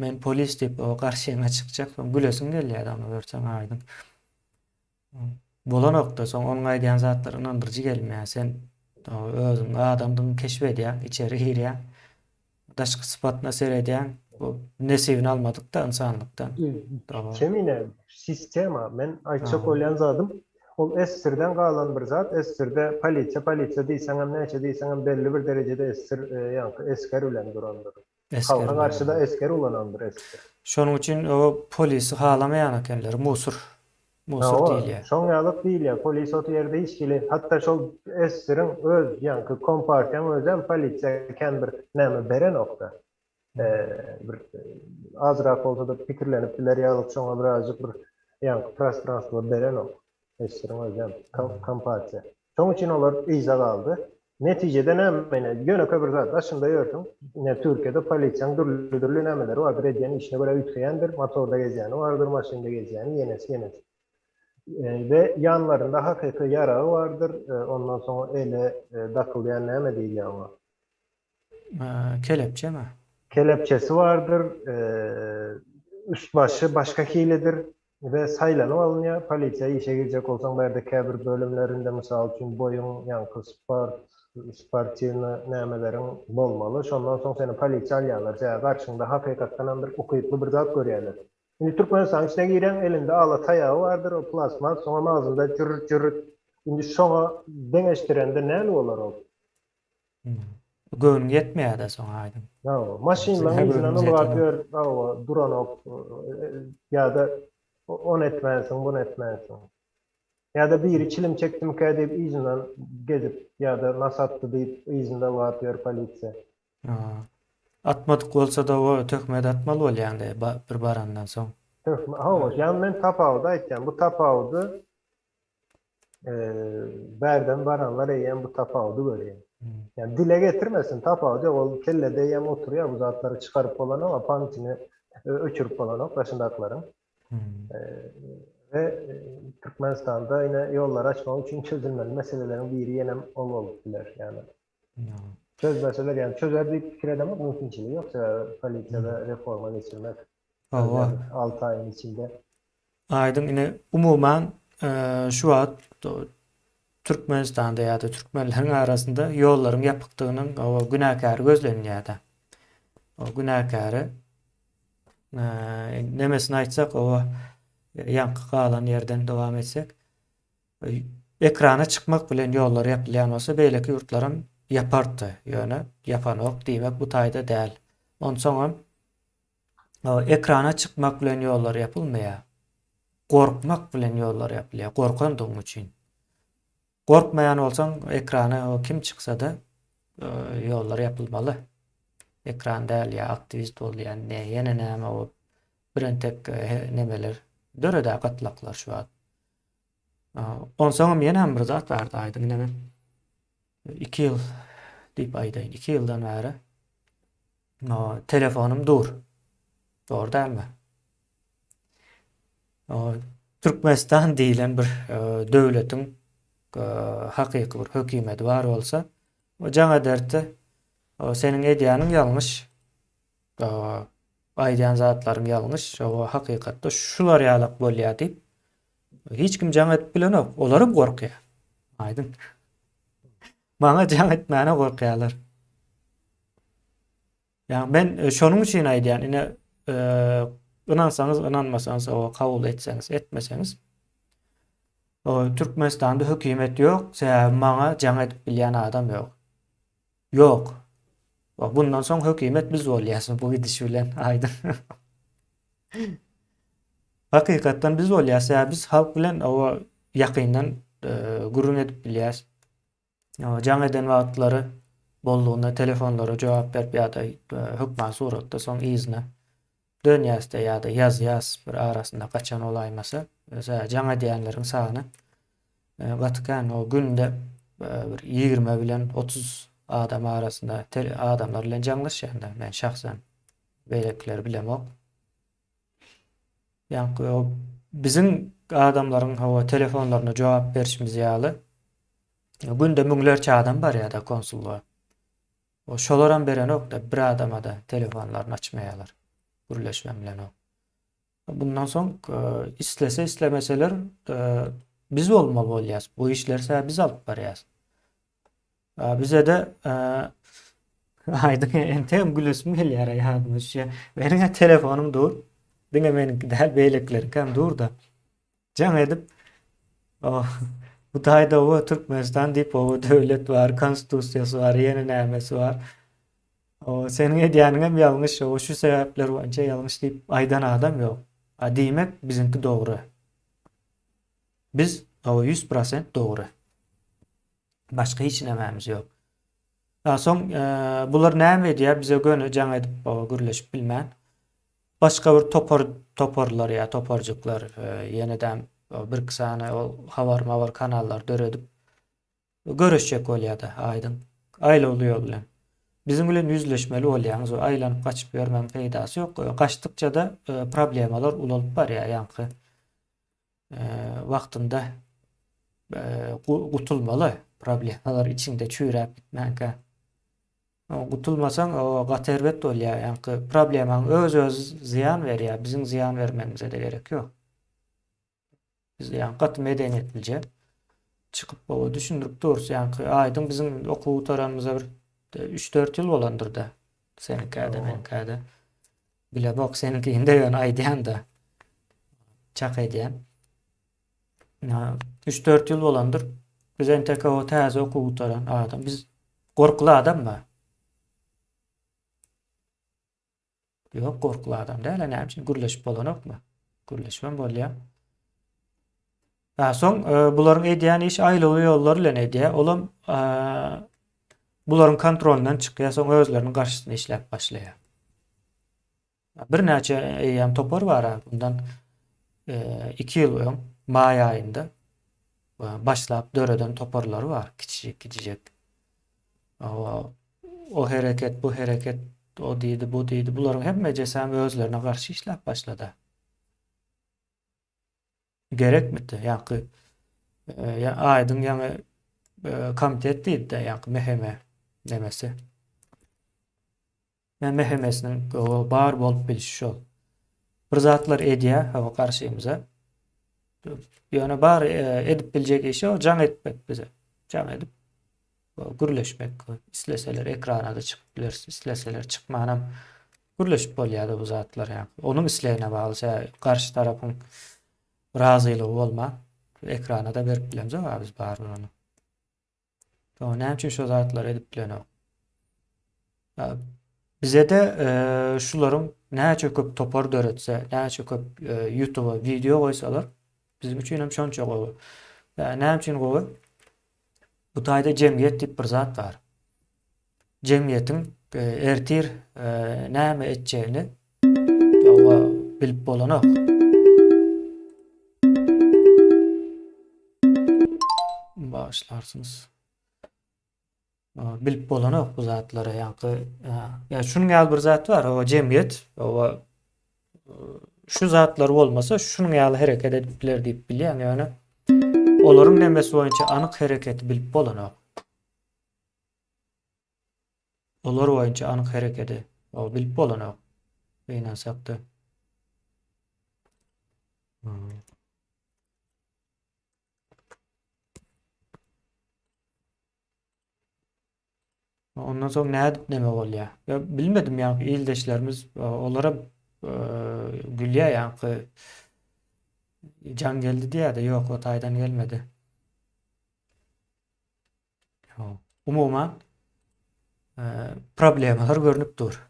men polis diýip o garşyňa çykjak soň gülesiň gelýär ony görseň aýdyň. Bolanokda soň onuň aýdýan zatlary ynandyryjy gelmeýär. Sen özüň adamdygyňy keşp edýäň, içeri girýäň. Daşky sypatyna seredýäň. Bu nesibini almadyk-da ynsanlykdan. Kemine sistema, men aýtjak bolýan zadym, ol SSR-den galan bir zat, SSR-de polisiýa, polisiýa diýseňem, näçe diýseňem belli bir derejede SSR ýaňky esger bilen durandyr. Halka garşy-da esger ulanandyr esger. Şonuň üçin o polisi halamaýan ekenler, musur. Musur diýilýär. Şoň ýalyk diýilýär. Polis ot ýerde hiç hili, hatda şol esgeriň öz ýaňky kompartiýaň özem polisiýa kän bir näme berenokda. Bir azrak bolsa-da pikirlenip biler ýalyk şoňa birazjyk bir ýaňky prostranstwo berenok. Esgeriň özem kompartiýa. Şoň üçin olar yza galdy. Netijede näme ine, ýönekeý bir zat, daşyňda ýörsüň, ine Türkiýede polisiýaň dürli-dürli nämeleri bardyr, edýän işine görä üýtgeýändir, motorda gezýäni bardyr, maşynda gezýäni, ýenesi, ýenesi. We ýanlarynda hakyky ýaragy bardyr, ondan soň ele dakylýan näme diýilýär oňa? Kelepçemi? Kelepçesi bardyr, üst-başy başga hilidir we saýlanyp alynýar. Polisiýa işe girjek bolsaň, bärde käbir bölümlerinde, mysal üçin, boýuň, ýaňky sport, sportiwnyý nämeleriň bolmaly. Şondan soň seni polisiýa alýarlar. Sebäbi garşyňda hakykatdanam bir ukyply bir zat görýärler. Indi Türkmenistanyň içine girýäň, elinde ala taýagy bardyr, o plastmas, soňam agzynda jürr-jürr. Indi şoňa deňeşdirende näme bolar ol? Göwnüň ýetmeýär-de soň aýdyň. Hawa, maşynlaryň yzyndan ylgap ýör, hawa, duranok ýa-da ony etmänsiň, buny etmänsiň. Ýa-da biri çilim çekdimikä diýip yzyndan gezip ýa-da nas atdy diýip yzynda ylgap ýör polisiýa. Atmadyk bolsa-da o töhmet atmaly bolýaň-da bir barandan soň. Töhmet, hawa, ýagny men tapawudy aýtýan. Bu tapawudy Bärden baranlar eýýäm bu tapawudy görýär. Ýani dile getirmesin, tapawut ýok, ol kellede eýýäm oturýar, bu zatlary çykaryp bolanok, a pamytini öçürip bolanok daşyndakylaryň. We Türkmenistanda ine ýollary açmak üçin çözülmeli meseleleriň biri ýenem ol bolup biler. Ýani çözmeseler, ýani çözer diýip pikir edemok, mümkinçiligi ýok, sebäbi polisiýada reforma geçirmek Hawa. 6 aýyň içinde. Aýdyň ine umuman şu wagt Türkmenistanda ýa-da türkmenleriň arasynda ýollaryň ýapykdygynyň hawa günäkäri gözlenýär-de. O günäkäri nemesini aýtsak owa ýaňky galan ýerden dowam etsek ekrana çykmak bilen ýollar ýapylýan bolsa beýleki ýurtlaram ýapardy. Ýöne ýapanok diýmek bu taýda däl. Onsoňam Ekrana çykmak bilen ýollar ýapylmaýar. Gorkmak bilen ýollar ýapylýar. Gorkandygyň üçin. Gorkmaýan bolsaň ekrana kim çyksa-da ýollar ýapylmaly. Ekran däl ýa aktiwist bolýan ne ýene näme o birentek nemeler döreda gatlaklar şu wagt. Onsoňam ýene hem bir zat bardy aýdyň ine men 2 ýyl diýip aýdaýyn. 2 ýyldan bäri No, telefonym dur. Dogry dälmi? O, Türkmenistan diýlen bir e, döwletiň e, hakyky bir hökümeti bar bolsa, o jaň ederdi. O seniň edýäniň ýalňyş. O, aýdýan zatlaryň ýalňyş. O hakykatda şular ýalak bolýar diýip, hiç kim jaň edip bilenok. Olaram gorkýar. Aýdyň. Maňa jaň etmäne gorkýarlar. Ýa men e, şonuň üçin aýdýan, ine e, ynansaňyz, ynanmasaňyz, o kabul etseňiz, etmeseňiz. O Türkmenistanda hökümet ýok, sebäbi maňa jaň edip bilýän adam ýok. Ýok. Bundan soň hökümet biz bolýas bu gidiş bilen aýdyň. Hakykatdan biz bolýas, sebäbi biz halk bilen o ýakyndan e, gürrüň edip bilýäs. Jaň eden wagtlary boldugynda telefonlara jogap berip ýa-da hökman suratda soň yzyna dönýäs-de ýa-da ýazýas bir arasynda gaçan bolaýmasa. Mesela jaň edýänleriň sany gaty kän. O günde bir 20 bilen 30 adam arasynda adamlar bilen jaňlaşýan-da men şahsan. Beýlekileri bilemok. Ýaňky o biziň adamlaryň hawa telefonlaryna jogap berişimiz ýaly günde müňlerçe adam barýar-da konsullyga. O şolaram berenok-da bir adama-da telefonlaryny açmaýarlar. Gürleşibem bilenok. Bundan soň e, islese islemeseler e, biz bolmaly bolýas. Bu işleri sebäbi biz alyp barýas. Bize-de aýdyň entegem gülesim gelýär ýadyma düşýär. Meniň telefonym dur. Diňe meniňki däl, beýlekileriňkem dur-da. Jaň edip, oh, bu taýda o Türkmenistan diýip o döwlet bar, konstitusiýasy bar, ýene nämesi bar. O seniň edýäniňem ýalňyş, o şu sebäpler boýunça ýalňyş diýip aýdan adam ýok. A diýmek biziňki dogry. Biz o 100% dogry. Başga hiç nämämiz ýok. A soň bular näme edýär? Bize göni jaň edip gürleşip bilmän başga bir topar toparlar ýa toparjyklar ýenedem birki sany ol habar-mabar kanallar döredip Göreşjek bolýada aýdyň. Aýlawly ýol bilen. Biziň bilen ýüzleşmeli bolýaňyz we aýlanyp gaçyp ýörmegiň peýdasy ýok. Gaçdykça-da problemalar ulalyp barýar ýaňky wagtynda gutulmaly problemalar içiňde çüýräp gitmänkä. Gutulmasaň o gaty erbet bolýar ýaňky problemaň öz-özi zyýan berýär biziň zyýan bermegimize-de gerek ýok. Biz ýaňky gaty medeniýetlije çykyp gowy düşündirip durus. Ýaňky aýdyň biziň okuw gutaranymyza bir 3-4 ýyl bolandyr-da. Seniňkä-de, meniňkä-de. Bilemok seniňkini-de ýöne aýdýan-da. Çak edýän. 3-4 ýyl bolandyr. Biz entek o täze okuw gutaran adam. Biz gorkuly adammy? Ýok, gorkuly adam däl-ä, näme üçin gürleşip bolanokmy? Gürleşibem bolýar. Ha, soň e, bularyň edýän işi aýlawly ýollar bilen edýär. Olam e, bularyň kontrolundan çykýar, soň özleriniň garşysyna işläp başlaýar. Birnäçe eýýäm topar bar, bundan 2 ýyl öň maý aýynda başlap döreden toparlary bar, kiçijik kiçijek. O hereket, bu hereket, o diýdi, bu diýdi. Bularyň hemmejesem özlerine garşy işläp başlady. Gerekmidi? Ýaňky e, aýdyň ýaňy e, komitet diýdi-de, ýaňky MHM nemesi. MHM-siniň bar bolup bilişi şol. Bir zatlar edýär, hawa garşymyza. Ýöne bar e, edip biljek işi o jaň etmek bize. Jaň edip gürleşmek. Isleseler ekrana da çykyp bileris, isleseler çykmanam gürleşip bolýar bu zatlar ýa. Onuň islegine bagly, şä garşy tarapyň razylygy bolman ekrana da berip bilemzok biz barybir ony. Soň näme üçin şo zatlary edip bilenok? Bize-de şularyň näçe köp topar döretse, näçe köp YouTube-a wideo goýsalar, biziň üçin hem şonça gowy. Näme üçin gowy? Bu taýda jemgyýet diýip bir zat bar. Jemgyýetiň ertir näme etjegini bilip bolanok. Bagyşlarsyňyz. Bilip bolanok bu zatlary. Ýaňky ýa şunuň ýaly bir zat bar, o jemgyýet, o şu zatlar bolmasa şunuň ýaly hereket edip biler diýip bilýän, ýöne olaryň nemesi boýunça anyk hereketi bilip bolanok. Olar boýunça anyk hereketi o bilip bolanok. Gynansak-da. Hmm. Ondan soň nädip neme bolýar? Ýa bilmedim ýaňky ildeşlerimiz olara gülýär ýaňky jaň geldi diýýär-de, ýok o taýdan gelmedi. Umuman problemalar görnüp dur.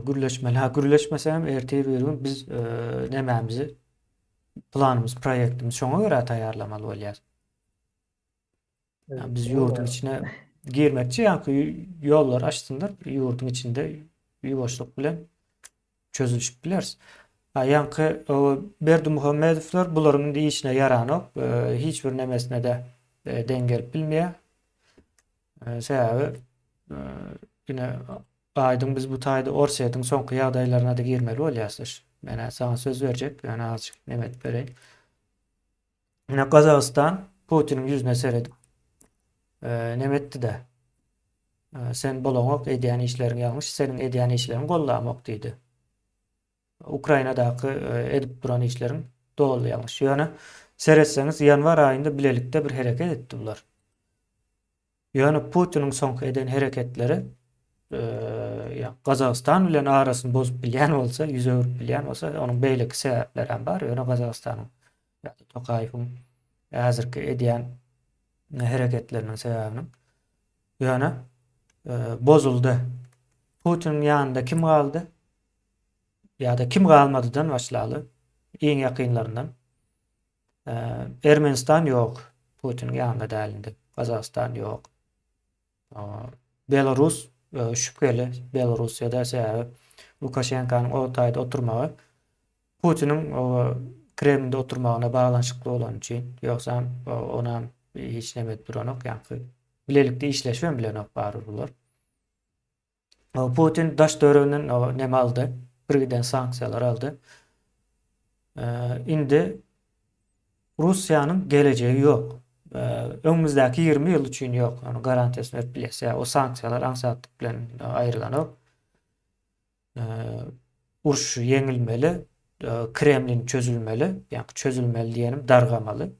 Gürleşmeli. Ha gürleşmese hem ertir bir gün biz e, nemämizi planymyz, proýektimizi şoňa görä taýýarlamaly bolýar. Yani biz ýurduň içine girmekçi, ýaňky ýollar açsynlar, ýurduň içinde ýuwaşlyk bilen çözülişip bileris. Ha ýaňky Berdimuhamedowlar bularyň indi işine ýaranok, e, hiç bir nemesine de e, deň gelip bilmeýär. E, sebäbi ine Aýdyň biz bu taýda Orsýetiň soňky ýagdaýlaryna-da girmeli bolýasdyr. Men-ä saňa söz berjek, ýöne azjyk neme edip bereýin. Ine Gazagystan Putiniň ýüzüne seredip neme etdi-de. Sen bolaňok, edýän işleriň ýalňyş, seniň edýän işleriňi gollamok diýdi. Ukrainadaky edip duran işleriň doly ýalňyş. Ýöne seretseňiz ýanwar aýynda bilelikde bir hereket etdi bular. Ýöne Putiniň soňky eden hereketleri ýa Gazagystan bilen arasyny bozup bilýän bolsa, ýüz öwrüp bilýän bolsa, onuň beýleki sebäpleri hem bar. Ýöne Gazagystanyň ýa-da Tokaýewiň häzirki edýän hereketleriniň sebäbiniň. Ýöne bozuldy. Putiniň ýanynda kim galdy? Ýa-da kim galmadydan başlaly. Iň ýakynlaryndan. Ermenistan ýok. Putiniň ýanynda däl indi. Gazagystan ýok. Belarus şübheli. Belarussiýada sebäbi Lukaşenkanyň o taýda oturmagy Putiniň Kremlde oturmagyna baglanyşykly bolany üçin. Ýogsam onam hiç neme edip duranok, ýaňky bilelikde işleşibem bilenok barybir bular. Putin daş töwereginden neme aldy, birgiden sanksiýalar aldy. Indi Russiýanyň gelejegi ýok. Öňümizdäki 20 ýyl üçin ýok. Ony garantiýasyny berip bilýäs. Ýa o sanksiýalar aňsatlyk bilen aýrylanok. Uruş ýeňilmeli, Kremlin çözülmeli, ýa çözülmeli diýenim dargamaly.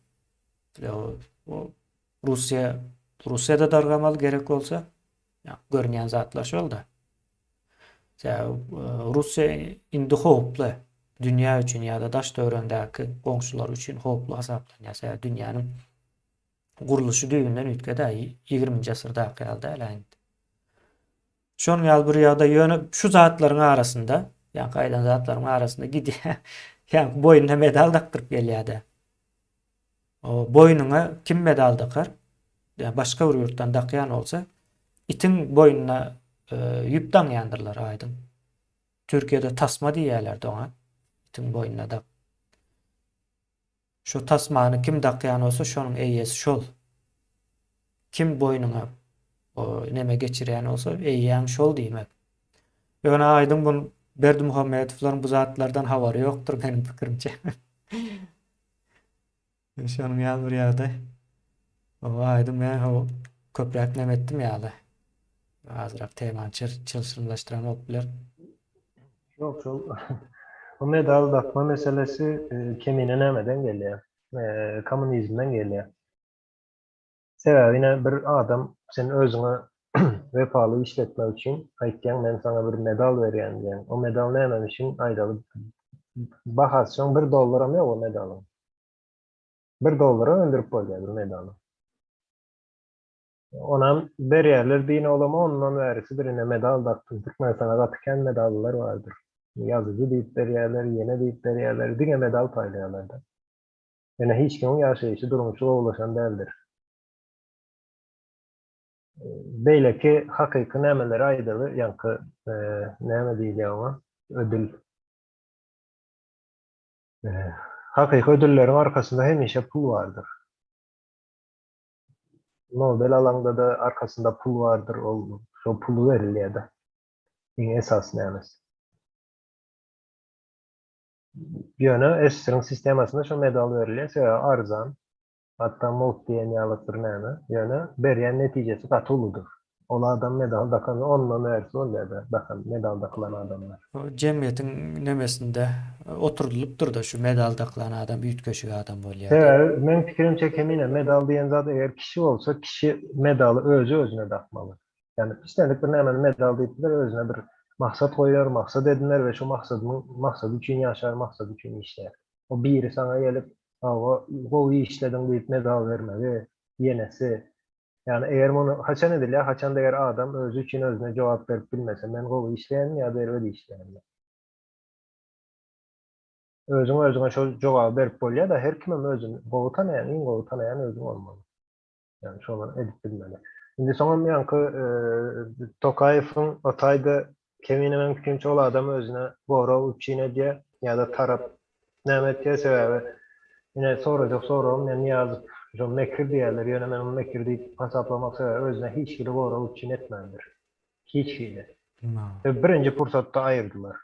Russiýa Russiýada dargamaly gerek bolsa. Ýa görünýän zatlar şol-da. Sebäbi Russiýa indi howply. Dünýä üçin ýa-da daş-töweregindäki goňşulary üçin howply hasaplanýar. Sebäbi dünýäniň gurluşy düýbünden üýtgedi. Ýigriminji asyrdaky ýaly däl-ä indi. Şonuň ýaly bir ýagdaý ýöne şu zatlaryň arasynda, ýaňky aýdan zatlaryň arasynda gidýär. Ýaňky boýnuna medal dakdyryp gelýär-de. O boýnuňa kim medal dakar? Ýa başga bir ýurtdan dakýan bolsa, itiň boýnuna e, ýüp daňýandyrlar aýdyň. Türkiýede tasma diýýärlerdi oňa. Itiň boýnuna dak. Şu tasmany kim dakýan bolsa şonuň eýesi şol. Kim boýnuňa o neme geçirýän bolsa eýýäň şol diýmek. Ýöne aýdyň bu Berdimuhamedowlaryň bu zatlardan habary ýokdur meniň pikirimçe. Şonuň ýaly bir ýagdaý. O aýdyň men ho köpräk neme etdim ýaly. Azrak temany çylşyrymlaşdyran bolup biler. Ýok, şol bu medal dakma meselesi e, kemine nämeden gelýär? E, kommunizmden gelýär. Sebäbi ine bir adam sen özüňe wepaly işletmek üçin aýtýaň men saňa bir medal berýän diýýäň. O medal nämemişin aýdaly bahasy şoň bir dollaram ýok o medalyň. Bir dollara öndürip bolýar bir medaly. Onam berýärler diýin olam ondan bärisi birine medal dakdym. Türkmenistanda gaty kän medallylar bardyr. Ýazyjy diýip berýärler, ýene diýip berýärler, diňe medal paýlaýarlar-da. Ýöne hiç kimiň ýaşaýşy, durmuşy gowulaşan däldir. Beýleki hakyky nämeleri aýdaly, ýaňky näme diýilýär oňa, ödül. Hakyky ödülleriň arkasynda hemişe pul bardyr. Nobel alaňda-da arkasynda pul bardyr, ol şo puly berilýär-de. Iň esasy nämesi. Ýöne SSR-iň sistemasynda şo medal berilýär, sebäbi arzan. Hatda mugt diýen ýaly bir näme. Ýöne berýän netijesi gaty uludyr. Ol adam medal dakan ondan bärisi bolýar-da, dakan, medal dakylan adamlar. Jemgyýetiň nemesinde oturdylypdyr-da şu medal dakylan adam üýtgeşik adam bolýar diýip. Sebäbi meň pikirimçe Kemine medal diýen zat eger kişi bolsa kişi medaly özi özüne dakmaly. Ýagny islendik bir nämeni medal diýip biler özüne bir maksat goýar, maksat ediner we şu maksadynyň maksady üçin ýaşar, maksady üçin işlär. O biri saňa gelip hawa gowy işlediň diýip medal bermegi ýenesi Ýagny eger muny haçan edilýär, haçanda eger adam özi üçin özüne jogap berip bilmese, men gowy işleýänmi ýa-da erbet işleýänmi? Özüň özüňe şol jogaby berip bolýar-da, her kimem özüni gowy tanaýan, iň gowy tanaýan özüň bolmaly. Ýagny şony edip bilmeli. Indi soňam ýaňky Tokaýewiň o taýda kemine meň pikirimçe ol adam özüne gorag üpjün edýär ýa-da tarap näme etýär sebäbi ine sorajak soragym men Nyýazow şo mekir diýýärler ýöne men ony mekir diýip hasaplamak sebäbi özüne hiç hili gorag üpjün etmändir. Hiç hili. We birinji pursatda aýyrdylar.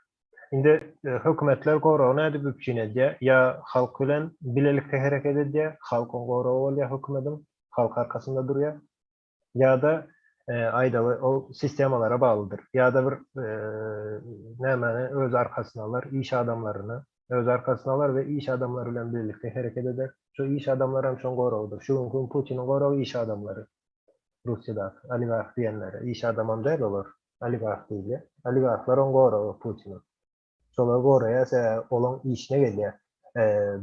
Indi hökümetler goragy nädip üpjün edýär? Ýa halk bilen bilelikde hereket edýär, halkyň goragy bolýar hökümediň, halk arkasynda durýar. Ýa-da aýdaly ol sistemalara baglydyr. Ýa-da bir nämäni öz arkasyna alar, iş adamlaryny öz arkasyna alar we iş adamlary bilen birlikde hereket eder. Şu iş adamlary hem şoň goragydyr. Şu günki gün Putiniň goragy iş adamlary. Russiýadaky oligarh diýenleri. Iş adamam däl olar. Oligarh diýilýär. Oligarhlar oň goragy Putiniň. Şolar goraýar, sebäbi olaň işine gelýär.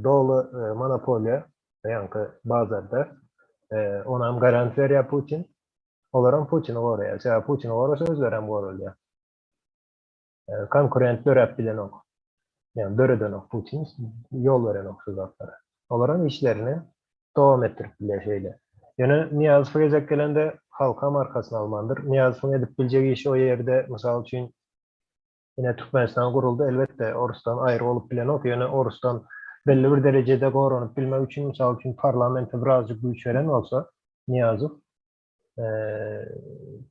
Doly monopoliýa, ýaňky bazarda. Onam garant berýär Putin. Olaram Putini goraýar. Sebäbi Putini gorasa özlerem goralýar. Konkurent döräp bilenok. Ýagny döredenok Putin, ýol berenok şu zatlara. Olaram işlerini dowam etdirip bilýär şeýle. Ýöne Nyýazow gezek gelende halkam arkasyna almandyr. Nyýazowyň edip biljek işi o ýerde mysal üçin ine Türkmenistan guruldy elbetde orusdan aýry bolup bilenok ýöne orusdan belli bir derejede goranyp bilmek üçin mysal üçin parlamente birazjyk güýç beren bolsa Nyýazow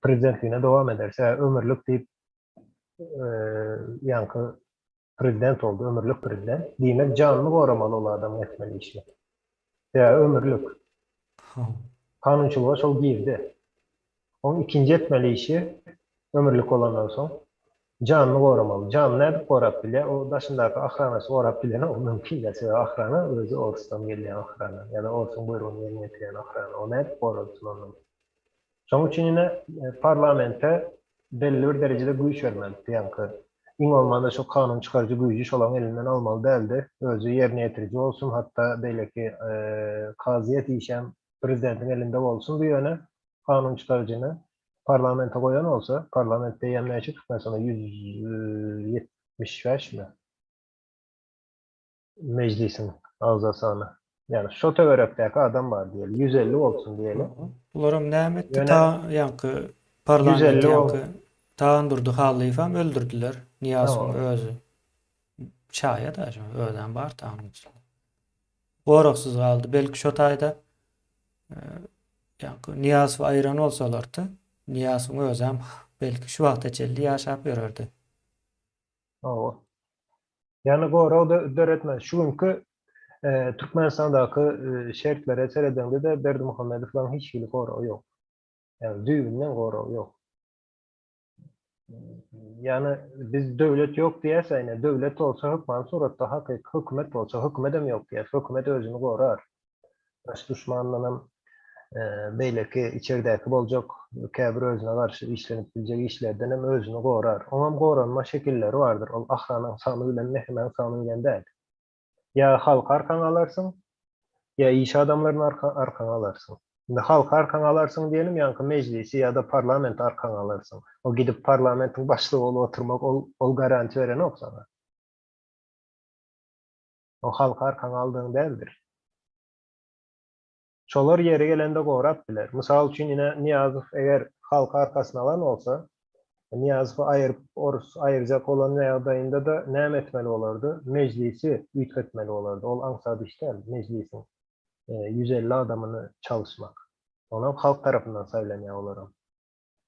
prezidentligine dowam eder. Sebäbi ömürlik diýip ýaňky prezident boldy, ömürlik prezident. Diýmek janyny goramaly ol adamyň etmeli işi. Sebäbi ömürlik. Kanunçylyga şol girdi. Oň ikinji etmeli işi ömürlik bolandan soň janyny goramaly. Janyny nädip gorap bilýär? O daşyndaky ahranasy gorap bilenok, mümkin däl. Sebäbi ahrana özi orsdan gelýän ahrana ýa-da orsuň buýrugyny ýerine ýetirýän ahrana. O nädip goralsyn ondan? Şonuň üçin ine parlamente belli bir derejede güýç bermeli. Ýaňky iň bolmanda şu kanun çykaryjy güýji şolaryň elinden almaly däldi. Özi ýerine ýetiriji bolsun, hatda beýleki kazyýet işem prezidentiň elinde bolsun bu ýöne kanun çykaryjyny parlamente goýan bolsa, parlament diýýän näçe Türkmenistanda 175 mi? Mejlisiň agza sany. Ýani şo töwerekdäki adam bar diýeli, 150 bolsun diýeli. Bularam näme etdi ta ýaňky parlament ýaňky Tagandurdy Hallyýewem öldürdiler. Nyýazowyň özi. Şaýat aşa özem bar ta onuň içinde. Goragsyz galdy. Belki şo taýda ýaňky Nyýazowy aýyran bolsalardy, Nyýazowyň özem belki şu wagta çenli ýaşap ýörerdi. Hawa. Ýagny gorag döretmez. Şu günki Türkmenistandaky şertlere seredeňde-de Berdimuhamedowlaryň hiç hili goragy ýok. Ýagny düýbünden goragy ýok. Ýagny biz döwlet ýok diýäs, ine döwlet bolsa hökman suratda hakyky hökümet bolsa hökümedem ýok diýäs. Hökümet özüni gorar. Daş duşmandanam beýleki içerdäki boljak käbir özüne garşy işlenip biljek işlerdenem özüni gorar. Oňam goranma şekilleri bardyr. Ol ahranaň sany bilen, mehemäň sany bilen däl. Ýa halky arkaňa alarsyň, ýa iş adamlaryny arkaňa alarsyň. Indi halky arkaňa alarsyň diýenim ýaňky mejlisi ýa-da parlamenti arkaňa alarsyň. O gidip parlamentiň başlygy bolup oturmak ol ol garantiýa berenok saňa. O halky arkaňa aldygyň däldir. Şolar ýeri gelende gorap biler. Mysal üçin ine Nyýazow eger halky arkasyna alan bolsa, Nyýazowy aýyryp orus aýyrjak bolan ýagdaýynda-da näme etmeli bolardy? Mejlisi üýtgetmeli bolardy. Ol aňsat iş däl, mejlisiň 150 adamyny çalyşmak. Onam halk tarapyndan saýlanýar olaram.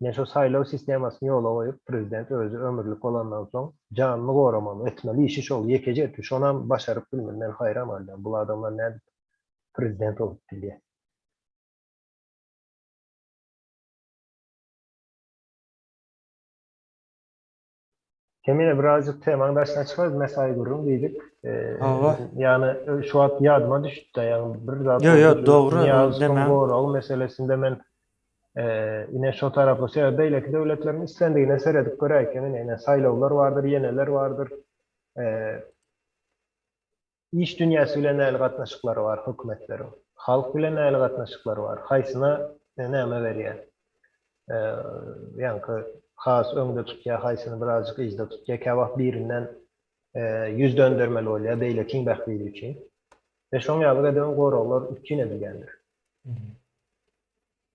Ine şo saýlaw sistemasyny ýola goýup, prezident özi ömürlik bolandan soň janyny goramaly, etmeli işi şol, ýekeje etdi, şonam başaryp bilmedi, men haýran galýan, bul adamlar nädip prezident bolup bilýär. Kemine birazjyk temaň daşyna çykarys, mesaýy gürrüň diýdik. Hawa. Ýagny şu wagt ýadyma düşdi-de, ýagny bir zat Ýo, ýo, dogry, Nyýazowyň goragy meselesinde men ine şo tarapy, sebäbi beýleki döwletleriň islendigine seredip göräý Kemine, ine saýlawlar bardyr, ýeneler bardyr. Iş dünýäsi bilen nähili gatnaşyklary bar hökümetleriň? Halk bilen nähili gatnaşyklary bar? Haýsyna näme berýär? Ýaňky has öňde tutýar, haýsyny birazjyk yzda tutýar. Käwagt birinden ýüz döndermeli bolýar beýlekiň bähbidi üçin. We şoň ýaly edibem goraglar üpjün edilýändir.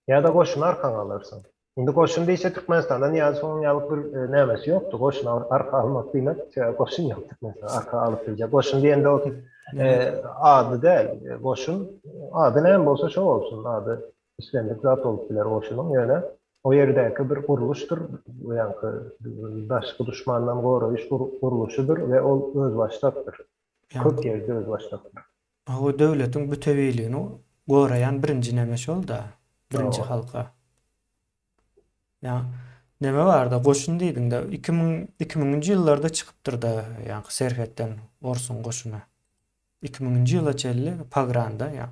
Ýa-da goşuny arkaňa alarsyň. Indi goşun diýse Türkmenistanda Nyýazowyň ýaly bir nämesi ýokdy. Goşuny arka almak diýmek, sebäbi goşun ýok Türkmenistanda arka alyp biljek. Goşun diýende ol ady däl. Goşun ady näme bolsa şo bolsun. Ady islendik zat bolup biler goşunyň. Ýöne o ýerdäki bir gurluşdyr. Ýaňky daşky duşmandan goraýyş gurluşydyr we ol özbaşdakdyr. Köp ýerde özbaşdakdyr. Hawa döwletiň bütewiligini goraýan birinji neme şol-da, birinji halka. Ýa neme barda goşun diýdiňde 2000 2000-nji ýyllarda çykypdyr-da ýaňky serhetden orsuň goşuny. 2000-nji ýyla çenli Pagranda ýa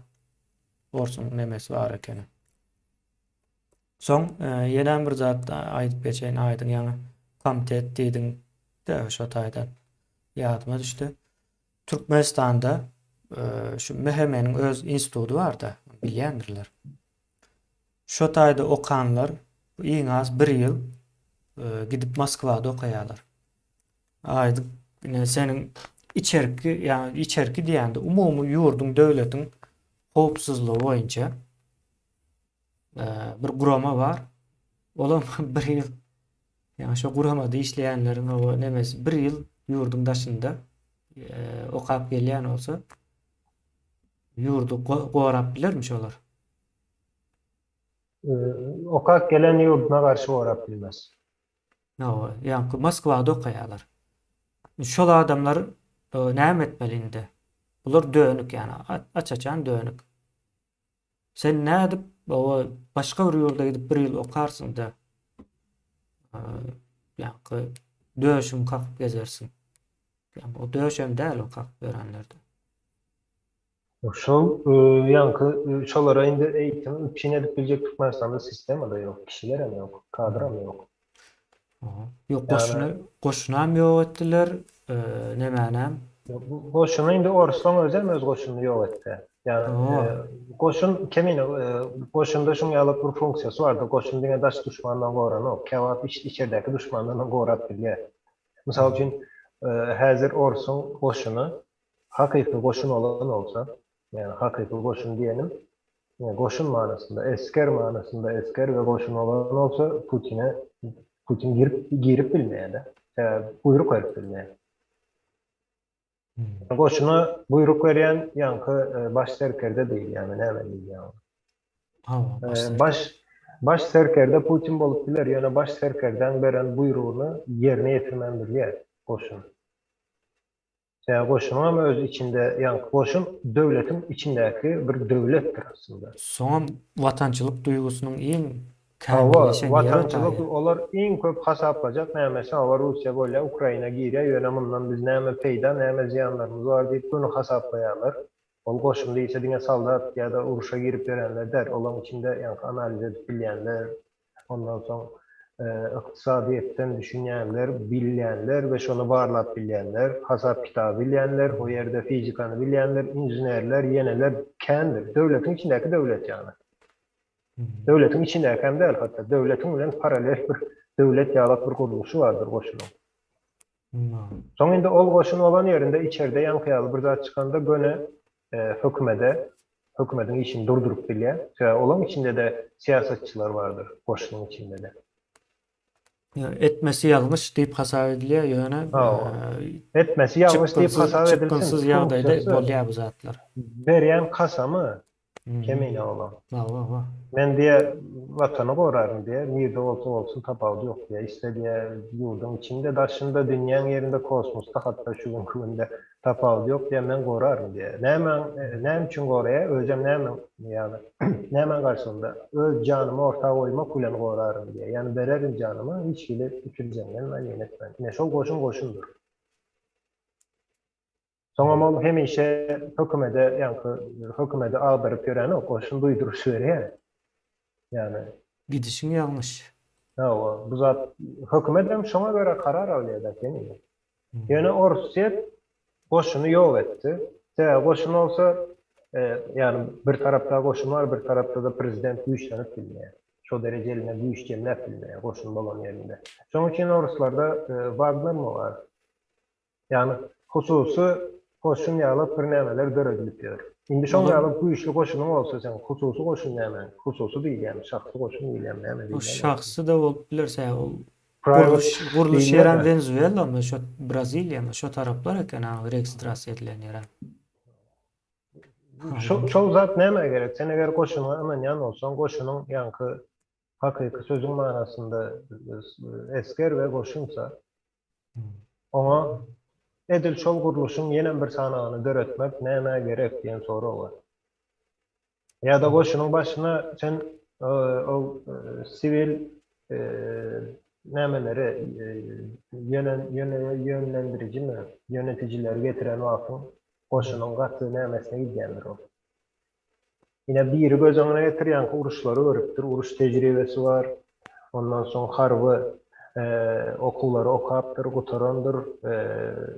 orsuň nemesi bar ekeni. Soň ýenem bir zat aýdyp geçeýin aýdyň ýaňy komitet diýdiň-de şo taýdan ýadyma düşdi. Türkmenistanda şu MHM-niň öz instituty bar-da, bilýändirler. Şo taýda okanlar. Iň az bir ýyl gidip Moskwada okaýarlar. Aýdyň, ine seniň içerki, ýagny içerki diýende umumy ýurduň, döwletiň howpsuzlygy boýunça bir gurama bar. Olam bir ýyl ýagny şo guramada işleýänleriň o nemesi bir ýyl ýurduň daşynda okap gelýän bolsa ýurdy gorap bilermi şolar? Okap gelen ýurduna garşy gorap bilmez. Hawa, ýaňky Moskwada okaýarlar. Şol adamlar näme etmeli indi? Bular dönük ýagny aç-açan dönük. Sen nädip oba başga bir ýurda gidip bir ýyl okarsyň-da, ýaňky döşüňi kakyp gezersiň. Ýa o döşem däl o kakyp ýörenlerde. Şol ýaňky şolara indi eýitim üpjün edip biljek Türkmenistanda sistema-da ýok, kişilerem ýok, kadram ýok. Ýok, goşuny, goşunam ýok etdiler, nemänem. Goşuny indi orslaň özem öz goşunyny ýok etdi. Ýagny goşun kemine goşunda şuň ýaly bir funksiýasy bardyr. Goşun diňe daş duşmandan goranok, käwagt içerdäki duşmandanam gorap bilýär. Mysal üçin, häzir orsuň goşuny Hakyky goşun bolan bolsa, ýagny hakyky goşun diýenim, goşun manysynda, esger manysynda esger we goşun bolan bolsa Putine Putin girip girip bilmeýär-de. Sebäbi buýruk berip bilmeýär. Goşuna buýruk berýän ýaňky baş serkerde diýilýärmi, näme diýilýär oňa? Hawa, baş baş serkerde Putin bolup biler, ýöne baş serkerdäň beren buýrugyny ýerine ýetirmän bilýär goşun. Sebäbi goşunyňam öz içinde, ýaňky goşun döwletiň içindäki bir döwletdir aslynda. Soňam watançylyk duýgusynyň iň Hawa, kämilleşen ýeri o watançylyk taýy. olar iň köp hasaplajak nämesi hawa Russiýa bolýa Ukraina girýä ýöne mundan biz näme peýda näme zyýanlarymyz bar diýip göni hasaplaýarlar. Ol goşun diýse diňe soldat ýa-da urşa girip ýörenler däl, olaň içinde ýaňky analiz edip bilýänler, ondan soň ykdysadyýetden düşünýänler, bilýänler we şony barlap bilýänler, hasap-kitaby bilýänler, o ýerde fizikany bilýänler, inženerler, ýeneler kändir. Döwletiň içindäki döwlet ýagny. Döwletiň içindäki hem däl hatda, döwletiň bilen paralel bir döwlet ýalak bir gurluşy bardyr goşunyň. Soň indi ol goşun bolan ýerinde içerde ýaňky ýaly bir zat çykanda göni hökümede, hökümediň işini durduryp bilýär. Sebäbi olaň içinde-de syýasatçylar bardyr, goşunyň içinde-de. Etmesi ýalňyş diýip hasap edilýär, ýöne Etmesi ýalňyş diýip hasap edilsin. Çykgynsyz ýagdaýda bolýar bu zatlar. Berýän kasamy Kemine olam. Hawa, hawa. Men diýe watany goraryn diýe, nirde bolsa bolsun tapawudy ýok diýe. Isle diýe ýurduň içinde, daşynda, dünýäň ýerinde, kosmosda hatda şu günki günde tapawudy ýok diýe, men goraryn diýe. Nämäň, näme üçin goraýar, özem näme, ýagny nämäň garşylygynda? Öz janymy orta goýmak bilen goraryn diýe. Ýagny bererin janymy, hiç hili ikirjeňlenmän, ýene etmän. Ine şol goşun goşundyr. Soňam ol hemişe hökümede ýaňky hökümedi agdaryp ýörenok, goşun duýduryş berýär. Ýagny. Gidişiň ýalňyş. Hawa, bu zat hökümedem şoňa görä karar alýar-da kemine. Ýöne Orsýet goşuny ýok etdi. Sebäbi goşun bolsa, ýagny bir tarapda goşun bar, bir tarapda-da prezident güýçlenip bilmeýär. Şo dereje eline güýç jemläp bilmeýär goşun bolan ýerinde. Şonuň üçin oruslarda Wagnermi bar? Ýagny hususy goşun ýaly birnämeler döredilip ýör. Indi şoň ýaly güýçli goşunyň bolsa seň hususy goşun näme? Hususy diýilýärmi, şahsy goşun diýilýärmi, näme O diýilýär? şahsy-da bolup biler, sebäbi ol Private gurluş gurluş diýilýär-de. ýerem Wenezuelamy, şo Braziliýamy, şo taraplar eken a registrasiýa edilen ýerem. Şo şol zat nämä gerek? Sen eger goşunyňa ynanýan bolsaň, goşunyň ýaňky hakyky sözüň manasynda esger we goşunsa, Oňa edil şol gurluşyň ýenem bir sanagyny döretmek nämä gerek diýen sorag bar. Ýa-da goşunyň başyna sen ol siwil nämeleri ýönlendirijimi, ýönetijileri getiren wagtyň goşunyň gaty nämesine gidýändir ol. Ine biri göz öňüne getir ýaňky uruşlary görüpdir, uruş tejribesi bar. Ondan soň harby okuwlary okapdyr, gutarandyr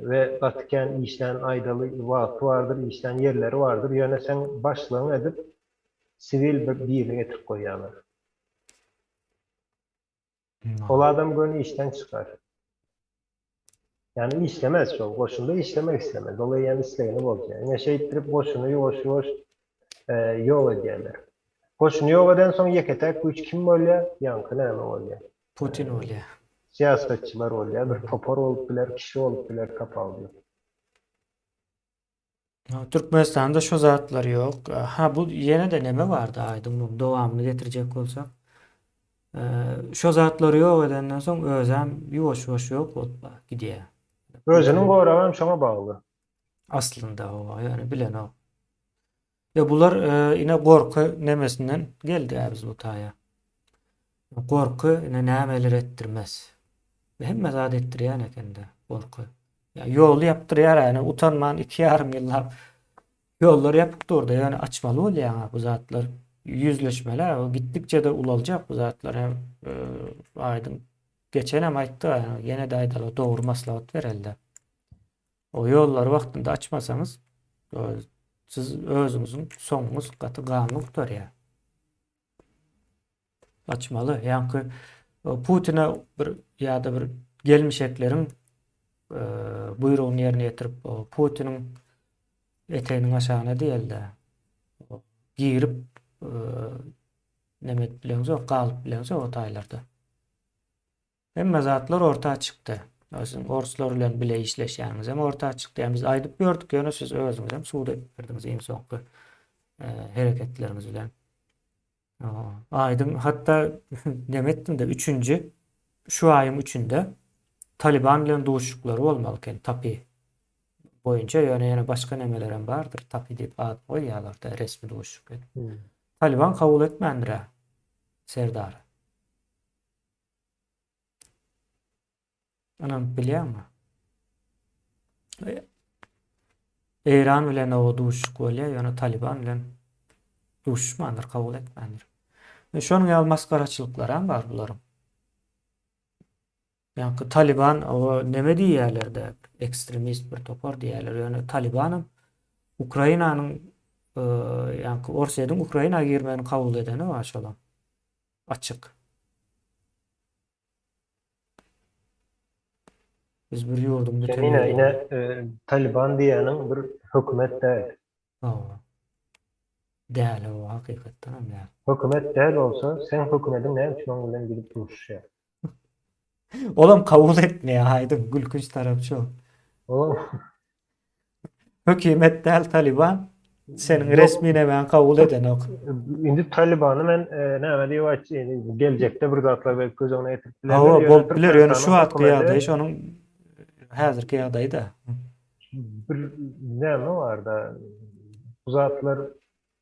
we gaty kän işlän aýdaly wagty bardyr, işlän ýerleri bardyr. Ýöne seň başlygyň edip siwil bir birini getirip goýýarlar. Ol adam göni işden çykar. Ýagny işlemez şol goşunda işlemek islemez. Ol eýýäm islegini bozýar. Ine şeýtdirip goşuny ýuwaş-ýuwaş ýok edýärler. Goşuny ýok edensoň ýeke-täk güýç kim bolýar? Ýaňky näme bolýar? Putin bolýar. Syýasatçylar bolýar, bir topar bolup biler, kişi bolup biler tapawudy ýok. Türkmenistanda şo zatlar ýok. Ha bu ýene-de neme bardy aýdyň muň dowamyny getirjek bolsak. Şo zatlary ýok edenden soň özem ýuwaş-ýuwaş ýok bolup gidýär. Özüniň goragy hem şoňa bagly. Aslynda hawa, ýöne bilenok. Ýa bular ine gorky nemesinden geldi biz bu taýa. Gorky ine nämeler etdirmez. Hemme zat etdirýän ekende gorky. Ýa ýoly ýapdyrýar ýa utanman 2,5 ýyllap ýollar ýapyk durdy. Ýöne açmaly bolýar bu zatlar. Ýüzleşmeli. Gitdikçe-de ulaljak bu zatlar hem aýdyň. Geçenem aýtdy, ýene-de aýdaly dogry maslahat berelde. O ýollary wagtynda açmasaňyz, siz özüňiziň soňuňyz gaty ganly gutarýar. Açmaly. Ýaňky Putine bir ýa-da bir gelmişekleriň buýrugyny ýerine ýetirip, Putiniň eteginiň aşagyna diýelde girip neme edip bileňzok, galyp bileňzok o taýlarda. Hemme zatlar orta çykdy. Siziň orslar bilen bile işleşýäniňiz hem orta çykdy. Ýa biz aýdyp ýördük, ýöne siz özüňiz hem subut edip berdiňiz iň soňky hereketleriňiz bilen. Aýdyň, hatda neme etdim-de, üçünji, şu aýyň üçünde Taliban bilen duşuşyklary bolmaly eken, TAPI boýunça, ýöne ýene başga nemeler hem bardyr, TAPI diýip at goýýarlar-da resmi duşuşyk edip. Taliban kabul etmändir-ä Serdary. Ynanyp bilýäňmi? Eýran bilen o duşuşyk bolýar, ýöne Taliban bilen duşuşmandyr, kabul etmändir. E, şonuň ýaly masgaraçylyklar hem bar bularyň. Ýa-da Taliban o neme diýýärler-de, ekstremist bir topar diýýärler. Ýöne Talibanam Ukrainanyň e, ýa-da Orsýetiň Ukraina girmegini kabul edeni bar şolam. Açyk. Biz bir ýurduň bütewi. Ine, ine, e, Taliban diýýäniň bir hökümet däl. Hawa. Däl, o hakykatdan hem däl. Hökümet däl bolsa, seň hökümediň näme üçin oň bilen gidip duşuşýar? Olam kabul etmeýär, aýdyň, gülkünç tarapy şol. Olam Hökümet däl Taliban. Seniň resmi nemäňi kabul edenok. Indi Talibany men e, näme diýip aýtjak, geljekde bir zatlar belki göz öňüne getirip bilerler. Hawa, bolup biler, ýöne şu wagtky ýagdaý şonuň häzirki ýagdaýy-da. Bir näme bar-da, bu zatlar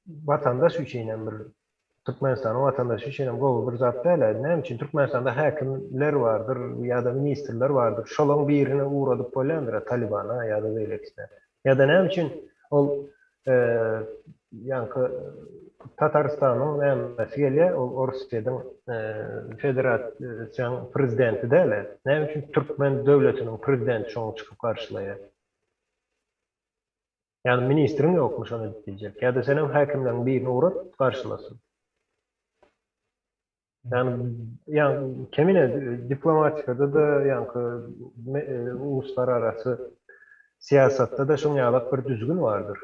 watandaş üçin hem bir Türkmenistanyň watandaşy üçin hem gowy bir zat däl. Näme üçin Türkmenistanda häkimler bardyr ýa-da ministrler bardyr. Şolaryň birini ugradyp bolýandyr Talibana ýa-da beýlekisine. Ýa-da näme üçin ol ýaňky Tatarystanyň nämesi gelýär, ol Orsýetiň federasiýanyň prezidenti däl. Näme üçin türkmen döwletiniň prezidenti şoňa çykyp garşylaýar? Ýagny ministriň ýokmy şony edip biljek? Ýa-da senem häkimleriň birini ugrat, garşylasyn. Ýagny, ýagny kemine diplomatikada-da, ýaňky uluslararasy syýasatda-da şuň ýalak bir düzgün bardyr.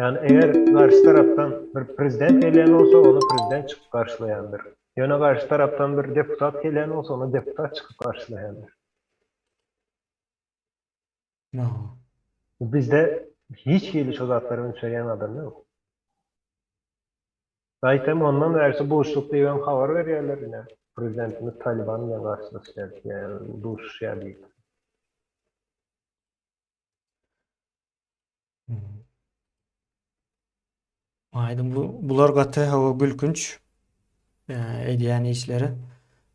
Ýagny eger garşy tarapdan bir prezident gelýän bolsa, ony prezident çykyp garşylaýandyr. Ýöne garşy tarapdan bir deputat gelýän bolsa, ony deputat çykyp garşylaýandyr. Bizde hiç hili şo zatlara üns berýän adam ýok. Gaýtam ondan bärsi buşluk diýibem habar berýärler ine prezidentimiz Taliban bilen garşylaşýar diýýär, duşuşýar diýip. Aýdyň bu bular gaty hawa gülkünç edýän işleri.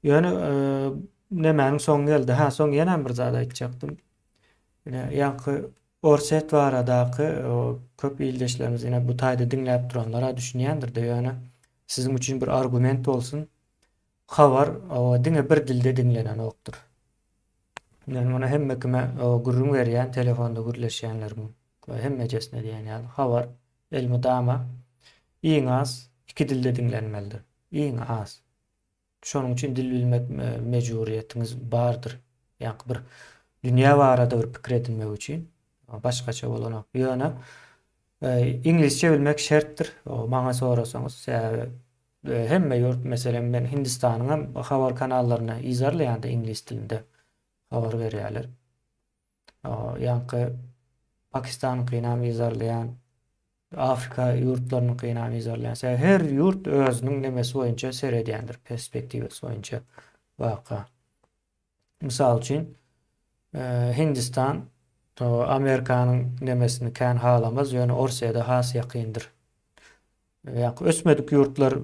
Ýöne nemäniň soňy geldi. Ha, soň ýene bir zat aýtjakdym. Ine, ýaňky Orsýet baradaky köp ildeşlerimiz ine bu taýda diňläp duranlar-a düşünýändir-de, ýöne siziň üçin bir argument bolsun. Habar diňe bir dilde diňlenenokdyr. Men muny hemme kime gürrüň berýän, telefonda gürleşýänlerimiň hemmejesine diýen ýaly habar elmydama iň az iki dilde diňlenmelidir. Iň az. Şonuň üçin dil bilmek mejburyýetiňiz bardyr. Ýaňky bir dünýä barada bir pikir edinmek üçin. Başgaça bolanok. Ýöne iňlisçe bilmek şertdir. Maňa sorasaňyz, sebäbi hemme ýurt, meselem, men Hindistanyň hem habar kanallaryny yzarlaýan-da iňlis dilinde habar berýärler. Ýaňky Pakistanyňkynam yzarlaýan, Afrika ýurtlarynyňkynam yzarlaýan. Sebäbi her ýurt özüniň nemesi boýunça seredýändir, perspektiwasy boýunça waka. Mysal üçin, Hindistan Amerikanyň nemesini kän halamaz, ýöne Orsýede has ýakyndyr. Ýa ösmedik ýurtlar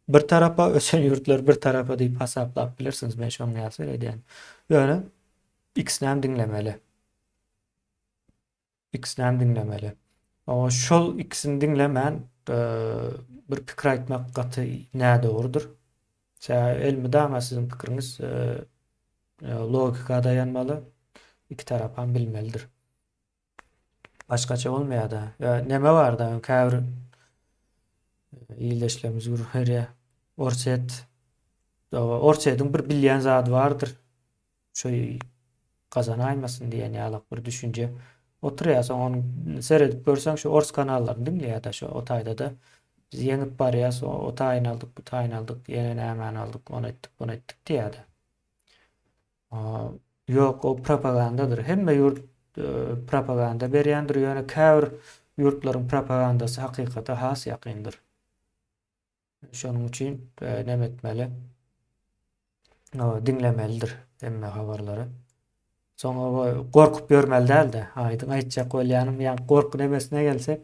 bir tarapa, ösen ýurtlar bir tarapa diýip hasaplap bilersiňiz. Men şonuň ýaly seredýän. Ýöne ikisini hem diňlemeli. Ikisini hem diňlemeli. Oňa şol ikisini diňlemän bir pikir aýtmak gaty nädogrudyr. Sebäbi elmydama siziň pikiriňiz logika daýanmaly, iki tarapam bilmelidir. Başgaça bolmaýar-da. Neme bar-da, käbir ildeşlerimiz gürrüň berýär. Orsýet, Orsýetiň bir bilýän zady bardyr. Şu gazanaýmasyn diýen ýalak bir düşünje oturýar. Soň ony seredip görseň şu ors kanallaryny diňleýär-de şu o taýda-da biz ýeňip barýas, o taýyny aldyk, bu taýyny aldyk, ýene nämäni aldyk, ony etdik, buny etdik diýýär-de. Ýok, o propagandadyr. Hemme ýurt propaganda berýändir, ýöne käbir ýurtlaryň propagandasy hakykata has ýakyndyr. Şonuň üçin näme etmeli? Diňlemelidir hemme habarlary. Soň gorkup ýörmeli däl-de, aýdyň aýtjak bolýanym, ýa gorky nemesine gelsek,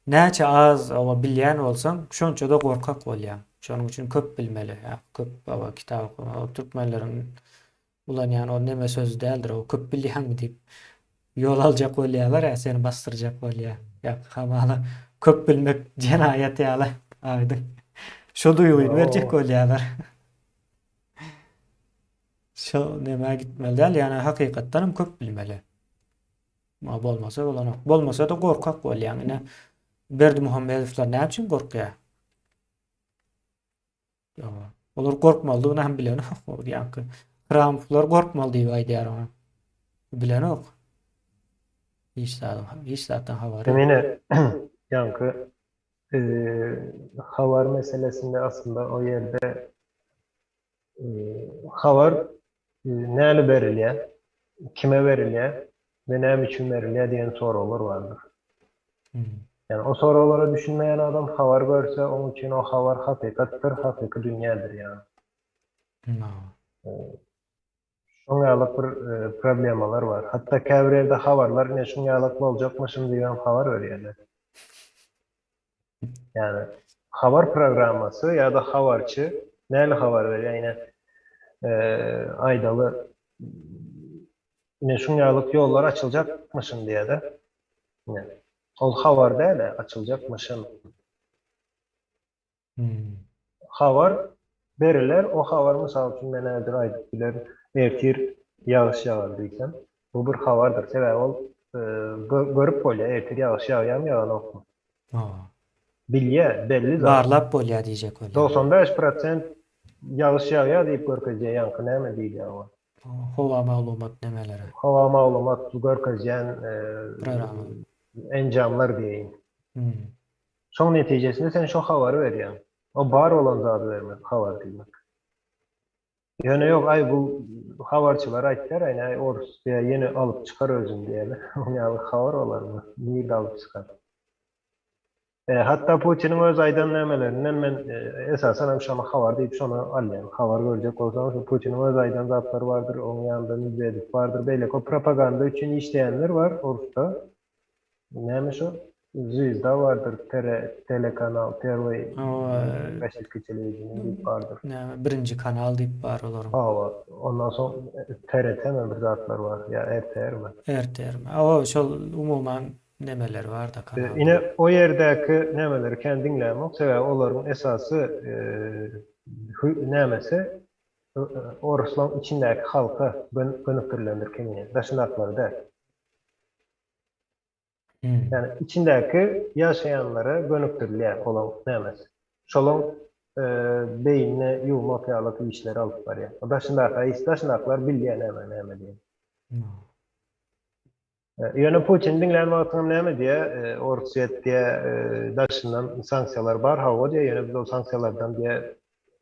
näçe az oba bilýän bolsaň, şonça-da gorkak bolýaň. Şonuň üçin köp bilmeli, ýa köp oba kitap okamaly. Türkmenleriň ulanýan o neme sözi däldir, o köp bilýäňmi diýip ýol aljak bolýarlar, ýa seni basdyrjak bolýar. Ýa hamala köp bilmek jenaýat ýaly aýdyň. Şo duýgyny berjek bolýarlar. Şo nämä gitmeli däl, ýani hakykatdan hem köp bilmeli. Ma bolmasa bolanok. Bolmasa-da gorkak bolýaň. Ine Berdimuhamedowlar näme üçin gorkýar? Olar gorkmalydygyny hem bilenok. Ýaňky Hramowlar gorkmaly diýip aýdýar oňa. Bilenok. Hiç zadyň, hiç zatdan habary ýok. Mene ýaňky habar meselesinde aslynda o ýerde habar näle berilýär, kime berilýär we näme üçin berilýär diýen soraglar bardyr. Ýani o soraglara düşünmeýän adam habar görse, oň üçin o habar hakykatdyr, hakyky dünýädir ýani. Şoň ýaly bir problemalar bar. Hatda käbir ýerde habarlar ine şuň ýalak boljakmyşyn diýibem habar berýärler. Ýani habar programmasy ýa-da habarçy näme habar berýär ine aýdaly ine şuň ýalyk ýollar açyljakmyşyn diýýär-de. Ine ol habar däl-ä açyljakmyşyn. Habar beriler, o habar mysal üçin men häzir aýdyp bilerin, ertir ýagyş ýagar diýsem, bu bir habardyr. Sebäbi ol görüp bolýar, ertir ýagyş ýagýarmy, ýaganokmy. Bilýär, belli zat. Barlap bolýar diýjek bolýar. 95 prosent ýagyş ýagýar diýip görkezýär, ýaňky näme diýilýär oňa? Howa maglumat nemeleri. Howa maglumat görkezýän enjamlar diýeýin. Şoň netijesinde sen şo habary berýäň. O bar bolan zady bermek, habar diýmek. Ýöne ýok, aý bu habarçylar aýtýar, aý näý orus diýýär, ýene alyp çykar özüni diýýärler. Oň ýaly habar bolarmy? Nirde alyp çykar? E, hatda Putiniň öz aýdan nämelerinden men e, esasan hem şony habar diýip şony alýan. Habar görjek bolsaň, şu Putiniň öz aýdan zatlary bardyr, oň ýanynda Medwedew bardyr, beýleki o propaganda üçin işleýänler bar orusda. Näme şo? Zwizda bardyr, tere, telekanal, perwyý, rossiýski telewideniýe diýip bardyr. Näme, birinji kanal diýip bar olaryň. Hawa, ondan soň TRT-mi bir zatlar bar, ýa RTR-mi? RTR-mi? Hawa, şol umuman nemeleri bar-da kanallar. Ine, o ýerdäki nämeleri kän diňlämok, sebäbi olaryň esasy nämesi oruslaryň içindäki halka gönükdirilendir kemine, daşyndakylara däl. Ýani içindäki ýaşaýanlara gönükdirilýär olaň nämesi. Şolaň. beýnini ýuwmak ýalyk işleri alyp barýar. O daşyndaky, daşyndakylar bilýär näme näme diýen. Ýöne Putini diňlän wagtyňam näme diýýär, Orsýet diýýär, daşyndan sanksiýalar bar, hawa diýýär, ýöne biz ol sanksiýalardan diýýär,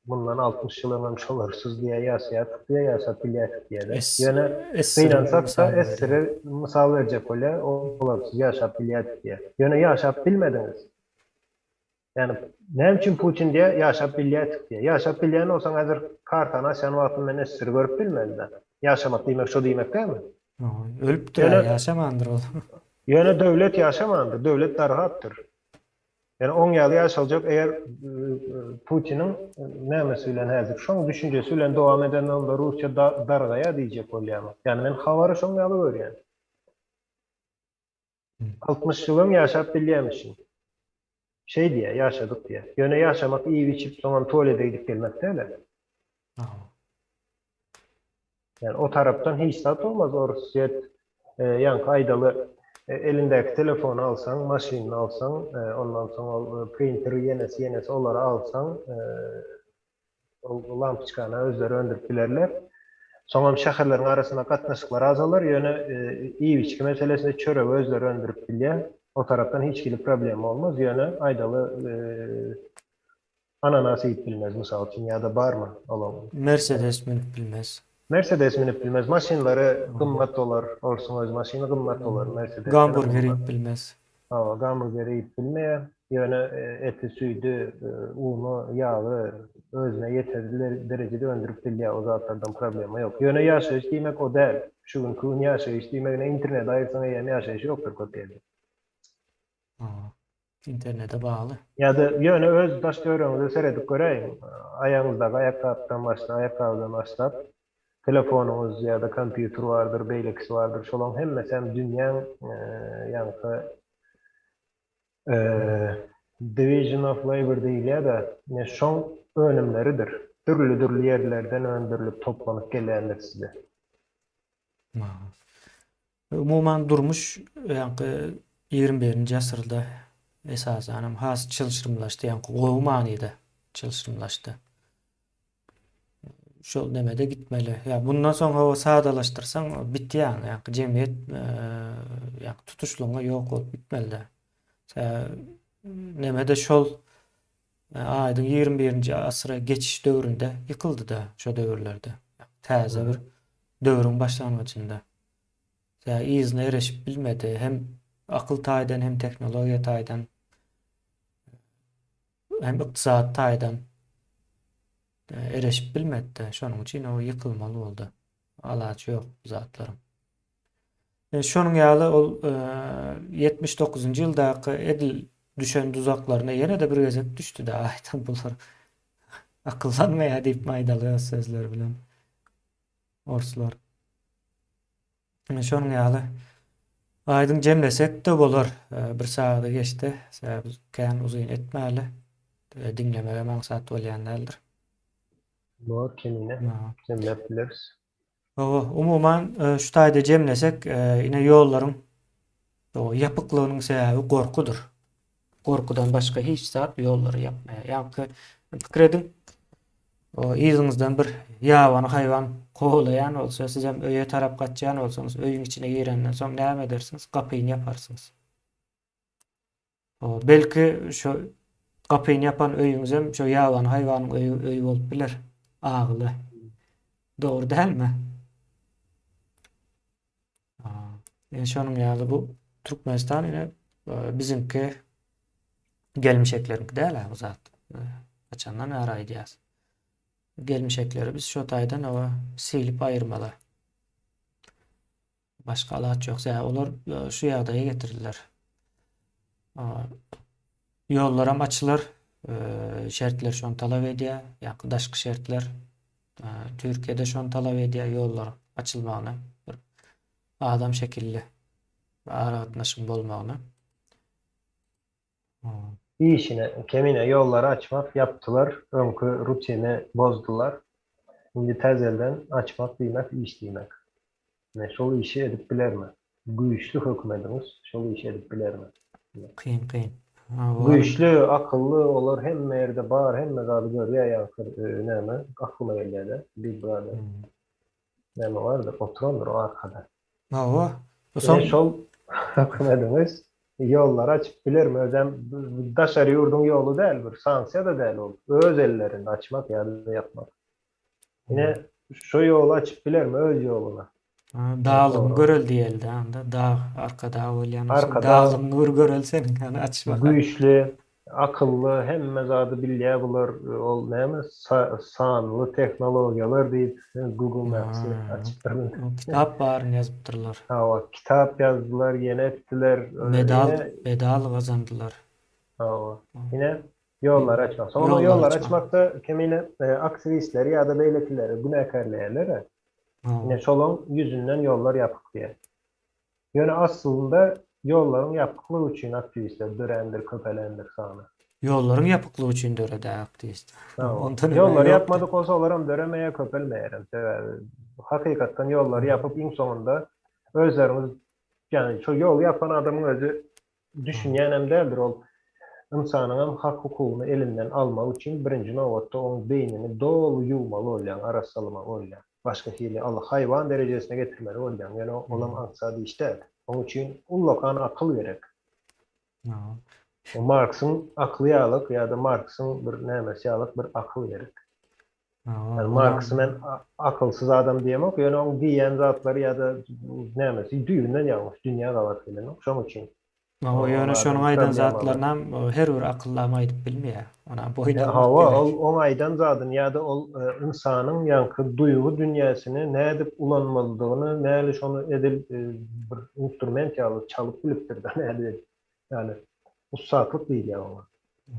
mundan 60 ýyl öňem şolarsyz diýýär, ýaşaýardyk diýýär, ýaşap bilýärdik diýýär-de. Ýöne gynansak-da, SSR-e mysal berjek bolýar, olarsyz ýaşap bilýärdik diýýär. Ýöne ýaşap bilmediňiz. Ýani näme üçin Putin diýýär, ýaşap bilýärdik diýýär. Ýaşap bilýän bolsaň häzir kartany açan wagtym men SSR görüp bilmeli-dä. Ýaşamak diýmek şo diýmek dälmi? Ölüpdir-ä, ýaşamandyr ol. Ýöne döwlet ýaşamandyr, döwlet dargapdyr. Ýöne oň ýaly ýaşaljak eger Putiniň nämesi bilen häzir şoň düşünjesi bilen dowam edende onda Russiýa dargaýar diýjek bolýarmy? Ýani men habary şoň ýaly görýän. 60 ýylam ýaşap bilýämişin. Şeý diýýär, ýaşadyk diýýär. Ýöne ýaşamak iýip-içip, soňam tualete gidip gelmek däl-ä. Ýani o tarapdan hiç zat bolmaz. Orsýet ýaňky aýdaly elindäki telefony alsaň, maşynyny alsaň, ondan soň ol printeri ýenesi ýenesi olary alsaň, Ol lampoçkany özleri öndürip bilerler. Soňam şäherleriň arasynda gatnaşyklar azalar, ýöne iýip-içgi meselesinde çöregi özleri öndürip bilýär. O tarapdan hiç hili problema bolmaz, ýöne aýdaly ananas iýip bilmez, mysal üçin, ýa-da barmy olaň? Mersedes münüp bilmez. Mersedes münüp bilmez, maşynlary gymmat bolar, orsuň öz maşyny gymmat bolar, Mersedesden Gamburger iýip bilmez. Hawa, gamburger iýip bilmeýär. Ýöne eti, süýdi, uny, ýagy özüne ýeterli derejede öndürip bilýär, o zatlardan problema ýok. Ýöne ýaşaýyş diýmek o däl. Şu günki gün ýaşaýyş diýmegine interneti aýyrsaň eýýäm ýaşaýyş ýokdur köp ýerde. Hawa, internete bagly. Ýa-da ýöne öz daş-töweregiňize seredip göräýiň. Aýagyňyzdaky aýakgapdan başla, aýakgabydan başlap, Telefonyňyz ýa-da kompýuter bardyr, beýlekisi bardyr, şolaň hemmesem dünýäň ýaňky division of labor diýilýär-de, ine şoň önümleridir. Dürli-dürli ýerlerden öndürilip toplanyp gelýändir size. Umuman durmuş ýaňky 21-nji asyrda esasanam has çylşyrymlaşdy, ýaňky gowy manyda çylşyrymlaşdy. Şol nemede gitmeli. Ýa bundan soň hawa sadalaşdyrsaň bitýär, ýaňky jemgyýet ýaňky tutuşlygyna ýok bolup gitmeli-dä. Nemede şol aýdyň 21-nji asyra geçiş döwründe ýykyldy-da şo döwürlerde. Täze bir döwrüň başlangyjynda. Ýa yzyna ereşip bilmedi. Hem akyl taýdan hem tehnologiýa taýdan hem ykdysady taýdan ereşip bilmedi-de. Şonuň üçin o ýykylmaly boldy. Alaç ýok bu zatlaryň. E, şonuň ýaly ol 79-njy ýyldaky edil düşen duzaklaryna ýene-de bir gezek düşdi-de aýdan bular akyllanmaýar diýip aýdaly öz sözleri bilen. Orslar. Ine şonuň ýaly aýdyň jemlesek-de bolar. Bir sagady geçdi. Sebäbi kän uzyn etmäli. Diňlemegem aňsat bolýan däldir. Bor kemine jemläp bileris. Hawa, umuman şu taýda jemlesek, ine ýollaryň ýapyklygynyň sebäbi gorkudyr. Gorkudan başga hiç zat ýollary ýapmaýar. Ýaňky pikir ediň, yzyňyzdan bir ýabany haýwan kowalaýan bolsa, sizem öýe tarap gaçýan bolsaňyz, öýüň içine girenden soň näme edersiňiz? Gapyny ýaparsyňyz. Belki şu gapyny ýapan öýüňizem şu ýabany haýwanyň öýi, öýi bolup biler. Agyly. Dogry dälmi? Ine şonuň ýaly bu Türkmenistan ine biziňki gelmişekleriňki däl bu zat. Haçandan bäri aýdýas. Gelmişekleri biz şo taýdan oba silip aýyrmaly. Başga alaç ýok. Sebäbi olar şu ýagdaýa getirdiler. Ýollaram açylar. Şertler şony talap edýär. Ýa daşky şertler Türkiýede şony talap edýär ýollaryň açylmagyny. Bir adam şekilli aragatnaşyň bolmagyny. Işine, kemine ýollary açmak ýapdylar, öňki rutini bozdular. Indi täzelden açmak diýmek iş diýmek. Ine şol işi edip bilermi? Güýçli hökümediňiz şol işi edip bilermi? Kyn kyn. Güýçli, akylly, olar hemme ýerde bar, hemme zady görýär ýaňky näme, aklyma gelýär-de, Big Brother. Näme bardyr, oturandyr o arkada. Hawa. Soň şol hökümediňiz ýollary açyp bilermi? Özem daşary ýurduň ýoly däl bir, sanksiýa-da däl ol. Öz ellerinde açmak ýa-da ýapmak. Ine, şo ýoly açyp bilermi öz ýoluna? Daglygyň görel diýeli-dä onda. Dag, arka dag bolýan bolsa, daglygyň bir görel seniň, hany aç bakalym. Güýçli, akylly, hemme zady bilýär bular. Ol näme, sanly tehnologiýalar diýip, Google Maps-y açyp bir. Kitap baryny ýazypdyrlar. Hawa, kitap ýazdylar, ýene etdiler. Medal, medal gazandylar. Hawa. Ine, Ýollary açmak. Soňra ýollary açmakda kemine aktiwistleri ýa-da beýlekileri günäkärleýärler. Ine şolaň ýüzünden ýollar ýapyk diýýär. Ýöne aslynda ýollaryň ýapyklygy üçin aktiwistler dörändir, köpelendir sany. Ýollaryň ýapyklygy üçin döredi aktiwist. Ondan Ýollary ýapmadyk bolsa olaram döremeýär, köpelmeýärem. Sebäbi hakykatdan ýollary ýapyp iň soňunda özleriňiz ýagny şo ýoly ýapan adamyň özi düşünýänem däldir ol ynsanyňam hak hukugyny elinden almak üçin birinji nobatda oň beýnini doly ýuwmaly bolýaň arassalamaly bolýaň başga hili al haýwan derejesine getirmeli bolýaň ýöne olam aňsat iş däl oň üçin ullakan akyl gerek o Marksyň akyly ýalyk ýa-da Marksyň bir nämesi ýalyk bir akyl gerek. Ýani Marksy men akylsyz adam diýemok, ýöne oň diýýän zatlary ýa-da nämesi düýbünden ýalňyş, dünýä gabat gelenok, şoň üçin. Hawa, ýöne şonuň aýdan zatlarynam her bir akyllam aýdyp bilmeýär. Onam boýun almak gerek. Hawa, ol oň aýdan zadyny ýa-da ol ynsanyň ýaňky duýgy dünýäsini nädip ulanmalydygyny mäli şony edil bir instrument ýaly çalyp bilipdir-de nädip. Ýani ussatlyk diýilýär oňa.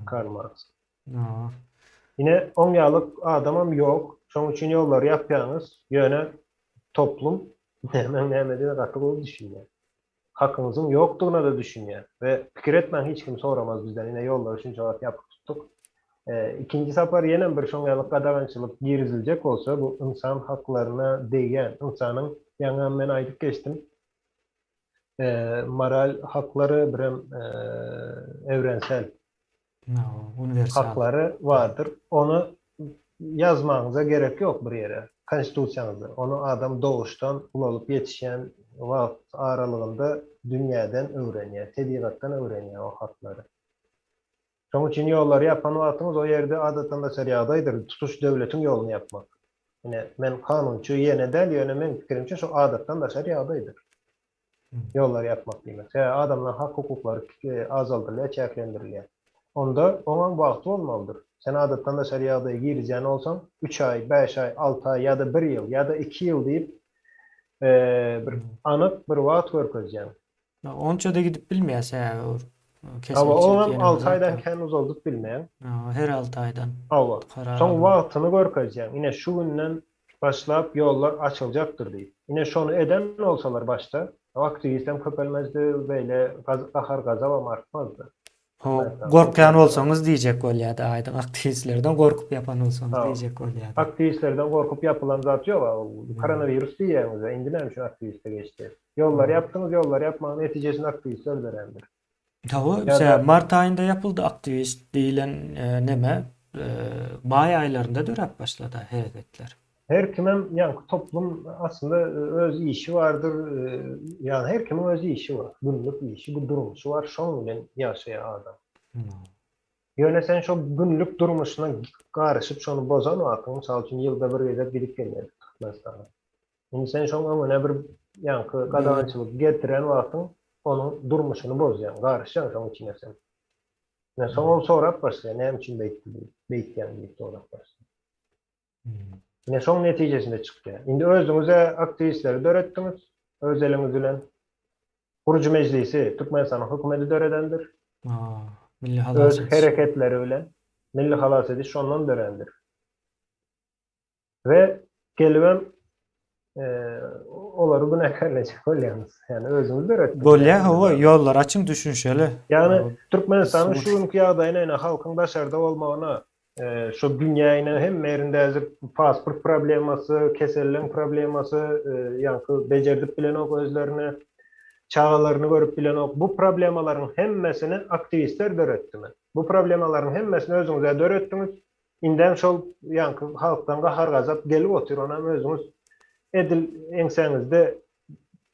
Karl Marks. Ine, oň ýalyk adamam ýok. Şoň üçin ýollary ýapýaňyz. Ýöne toplum nämäň nämedigine gaty gowy düşünýär. Hakyňyzyň ýokdugyna-da düşünýär. We pikir etmäň hiç kim soramaz bizden ine ýollary şunça wagt ýapyk tutduk. Ikinji sapar ýenem bir şoň ýalyk gadagançylyk giriziljek bolsa bu ynsan haklaryna degýän, ynsanyň ýaňam men aýdyp geçdim moral haklary birem ewrensel Uniwersal. Haklary bardyr. Ony ýazmagyňyza gerek ýok bir ýere, konstitusiýaňyzda. Ony adam doguşdan ulalyp ýetişýän wagt aralygynda dünýäden öwrenýär, tebigatdan öwrenýär o haklary. Şonuň üçin ýollary ýapan wagtyňyz o ýerde adatdan daşary ýagdaýdyr, tutuş döwletiň ýoluny ýapmak. Ine, men kanunçy ýene däl, ýöne meň pikirimçe şu adatdan daşary ýagdaýdyr. Ýollary ýapmak diýmek. Sebäbi adamlaryň hak-hukuklary azaldylýar, çäklendirilýär. Onda oňam wagty bolmalydyr. Sen adatdan daşary ýagdaýa girizýän bolsaň, üç aý, bäş aý, alty aý ýa-da bir ýyl, ýa-da iki ýyl diýip, bir anyk bir wagt görkezýäň. Onça-da gidip bilmeýär sebäbi ol keselçilik. Hawa, oňam alty aýdan kän uzaldyp bilmeýäň. Her alty aýdan. Hawa. Soň wagtyny görkezýäň. Ine şu günden başlap ýollar açyljakdyr diýip. Ine şony eden bolsalar başda, aktiwistem köpelmezdi, beýle gahar-gazabam artmazdy. Ho, gorkýan bolsaňyz diýjek bolýardy aýdyň aktiwistlerden gorkup ýapan bolsaňyz diýjek bolýardy. Aktiwistlerden gorkup ýapylan zat ýok, ol koronawirus diýýäňiz-ä, indi näme üçin aktiwiste geçdi? Ýollary ýapdyňyz, ýollary ýapmagyň netijesinde aktiwistler dörändir. Hawa, sebäbi mart aýynda ýapyldy aktiwist diýlen neme maý aýlarynda döräp başlady hereketler. Her kimem ýaňky toplum aslynda öz işi bardyr, ýagny her kimiň öz işi bar, günlük işi, bu durmuşy bar, şoň bilen ýaşaýar adam. Ýöne sen şo günlük durmuşyna garyşyp şony bozan wagtyň, mysal üçin ýylda bir gezek gidip gelýär Türkmenistana. Indi sen şoň öňüne bir ýaňky gadagançylyk getiren wagtyň onuň durmuşyny bozýaň, garyşýaň şoň içine sen. Ine soň ol sorap başlaýar, näme üçin beýtdi diýip, beýtýäň diýip sorap başlaýar. Ine şoň netijesinde çykýar. Indi özüňize aktiwistleri döretdiňiz, öz eliňiz bilen. Gurujy mejlisi Türkmenistanyň hökümeti döredendir. Milli halas ediş. Öz hereketleri bilen. Milli halas ediş şondan dörändir. We gelibem olary günäkärlejek bolýaňyz. Ýagny özüňiz döretdiňiz. Bolýa hawa ýollary açyň düşünşeli. Ýagny Türkmenistanyň şu günki ýagdaýyna ine halkyň daşarda bolmagyna şu dünýä ine hemme ýerinde häzir pasport problemasy, keselleň problemasy ýaňky bejerdip bilenok özlerini. Çagalaryny görüp bilenok. Bu problemalaryň hemmesini aktiwistler döretdimi? Bu problemalaryň hemmesini özüňiz-ä döretdiňiz. Indem şol ýaňky halkdan gahar-gazap gelip otyr, onam özüňiz edil eňsäňizde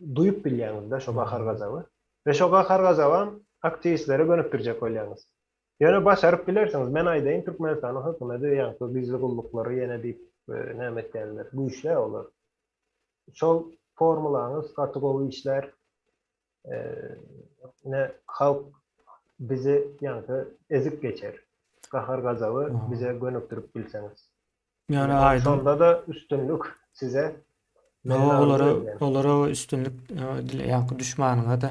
duýup bilýäňiz-de şo gahar-gazaby. We şo gahar-gazabam aktiwistlere gönükdirjek bolýaňyz. Ýöne başaryp bilersiňiz. Men aýdaýyn, Türkmenistanyň hökümedi ýaňky gizli gulluklary ýene diýip näme etýänler, güýçli olar. Şol formulaňyz gaty gowy işlär. Ine halk bizi ýaňky ezip geçer. Gahar gazaby bize gönükdirip bilseňiz. Ýöne aýdyň. Şonda-da üstünlik size. Hawa olara olara üstünlik ýaňky düşmanyňa-da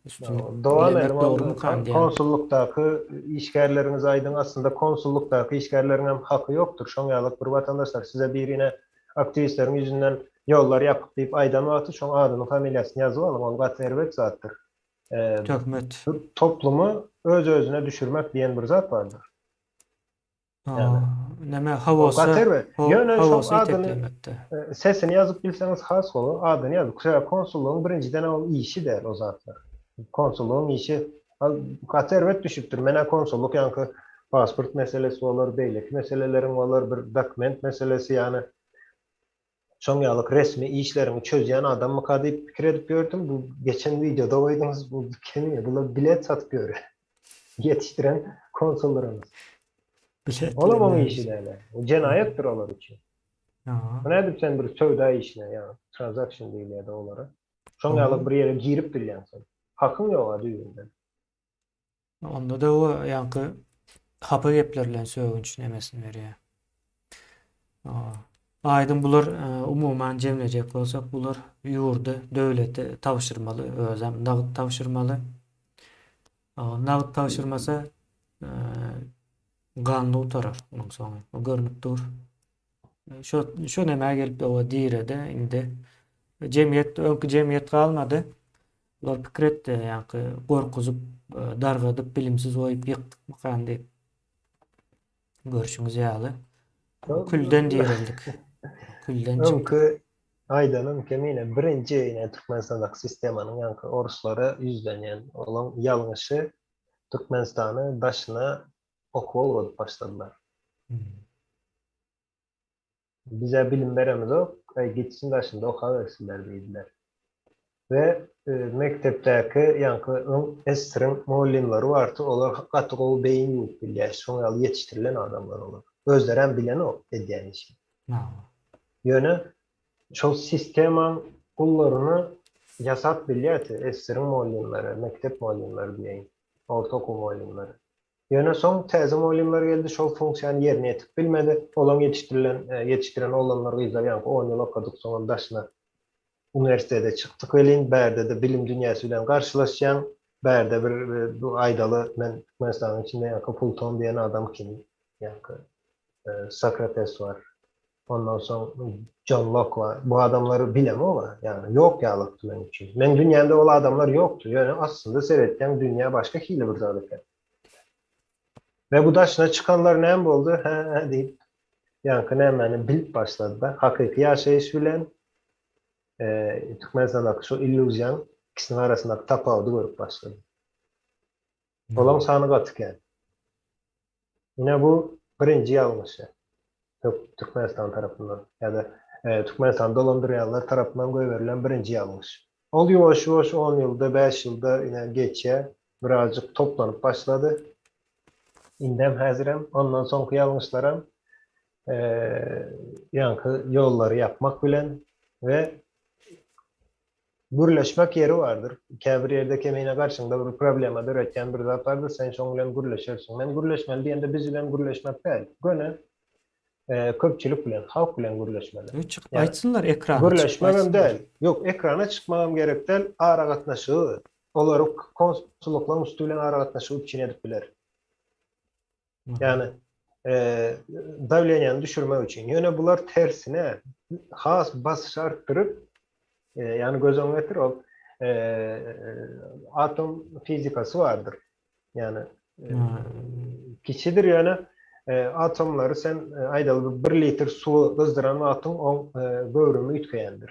üstünlik dilemek dogrumykan diýýän. Konsullykdaky işgärleriňize aýdyň aslynda konsullykdaky işgärleriňem haky ýokdur şoň ýalyk bir watandaşlar size birine aktiwistleriň ýüzünden ýollar ýapyk diýip aýdan wagty şoň adyny familiýasyny ýazyp alyň ol gaty erbet zatdyr. Töhmet. Bir toplumy öz özüne düşürmek diýen bir zat bardyr. Ýagny näme hawosy gaty erbet. Ýöne şoň adyny sesini ýazyp bilseňiz has gowy adyny ýazyp. Sebäbi konsullygyň birinjiden ol işi däl o zatlar. Konsullygyň işi gaty erbet düşüpdir. Menä konsullyk ýaňky pasport meselesi bolar, beýleki meseleleriň bolar, bir dokument meselesi ýany şoň ýalyk resmi işleriňi çözýän adammyka diýip pikir edip ýördüm. Bu geçen wideoda goýduňyz, bu kemi, bular bilet satyp ýör. Ýetişdiren konsullaryňyz. Bilet. Olam oň işi däl. Bu jenaýatdyr olar üçin. Bu nädip sen bir söwda işine, ýa transaction diýilýär-de olara. Şoň ýaly bir ýere girip bilýäň sen. Hakyň ýok-a düýbünden. Onda-da o ýaňky hapa gepler bilen sögünç nemesini berýär. Aýdyň bular umuman jemlejek bolsak bular ýurdy döwlete tabşyrmaly özem nagt tabşyrmaly. Nagt tabşyrmasa ganly gutarar onuň soňy. O görnüp dur. Şo şo nämä gelip oba direde indi jemgyýet öňki jemgyýet galmady. Bular pikir etdi ýaňky gorkuzyp dargadyp bilimsiz goýup ýykdykmykan diýip. Görşüňiz ýaly külden direldik. Külden çykdyk. Öňki aýdanym kemine birinji ine Türkmenistandaky sistemanyň ýaňky oruslara ýüzlenýän olaň ýalňyşy Türkmenistany daşyna okuwa ugradyp başladylar. Bize bilim beremizok, äý gitsin daşynda okabersinler diýdiler. We mekdepdäki ýaňky öň SSR-iň mugallymlary bardy, olar gaty gowy beýin ýuwup bilýär, şoň ýaly ýetişdirilen adamlar olar. Özlerem bilenok edýän işini. Ýöne şol sistemaň gullaryny ýasap bilýärdi SSR-iň mugallymlary, mekdep mugallymlary diýeýin, orta okuw mugallymlary. Ýöne soň täze mugallymlar geldi, şol funksiýany ýerine ýetirip bilmedi. Olaň ýetişdirilen, ýetişdiren oglanlar, gyzlar ýaňky on ýyl okadyk, soňam daşyna uniwersitete çykdyk welin, bärde-de bilim dünýäsi bilen garşylaşýaň. Bärde bir bu aýdaly, men Türkmenistanyň içinde ýaňky Fulton diýen adam kim, ýaňky Sokrates bar, ondan soň Jon Lok bar. Bu adamlary bilemog-a, ýagny ýok ýalykdy meň üçin. Meň dünýämde ol adamlar ýokdy, ýöne aslynda seretseň dünýä başga hili bir zat eken. We bu daşyna çykanlar näme boldy, hä-hä diýip, ýaňky nämäni bilip başlady-da, hakyky ýaşaýyş bilen Türkmenistandaky şu illýuziýaň ikisiniň arasyndaky tapawudy görüp başlady. Olaň sany gaty kän. Ine bu birinji ýalňyşy Türkmenistan tarapyndan ýa-da Türkmenistany dolandyrýanlar tarapyndan goýberilen birinji ýalňyş. Ol ýuwaş-ýuwaş on ýylda, bäş ýylda ine geçýär, birazjyk toplanyp başlady. Indem häzirem ondan soňky ýalňyşlaram ýaňky ýollary ýapmak bilen we Gürleşmek ýeri bardyr. Käbir ýerde kemine garşyňda bir problema döretýän bir zat bardyr, sen şoň bilen gürleşersiň. Men gürleşmeli diýende biz bilen gürleşmek däl, göni köpçülik bilen, halk bilen gürleşmeli. Ýok, çykyp aýtsynlar ekrana. Gürleşmegem däl. Ýok, ekrana çykmagam gerek däl, aragatnaşygy, olary konsullyklaryň üsti bilen aragatnaşygy üpjün edip biler. Ýagny dawleniýany düşürmek üçin. Ýöne bular tersine has basyşy artdyryp, ýagny göz öňüne getir, ol atom fizikasy bardyr. Ýagny kiçidir ýöne atomlary sen aýdaly bir litr suwy gyzdyran wagtyň oň göwrümi üýtgeýändir.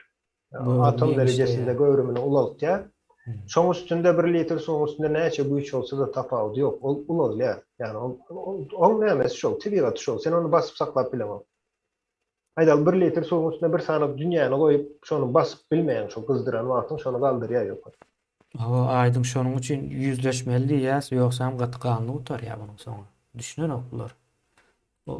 Atom derejesinde göwrümini ulaltýar. Şoň üstünde bir litr suwuň üstünde näçe güýç bolsa-da tapawudy ýok. Ol ulalýar. Ýagny ol oň nämesi şol, tebigaty şol. Sen ony basyp saklap bileňok. Aýdaly bir litr suwuň üstüne bir sany dünýäni goýup, şony basyp bilmeýäň, şo gyzdyran wagtyň şony galdyrýar ýokary. Hawa, Aýdyň şonuň üçin ýüzleşmeli diýýäs, ýogsam gaty ganly gutarýar munuň soňy. Düşünenok bular. Bu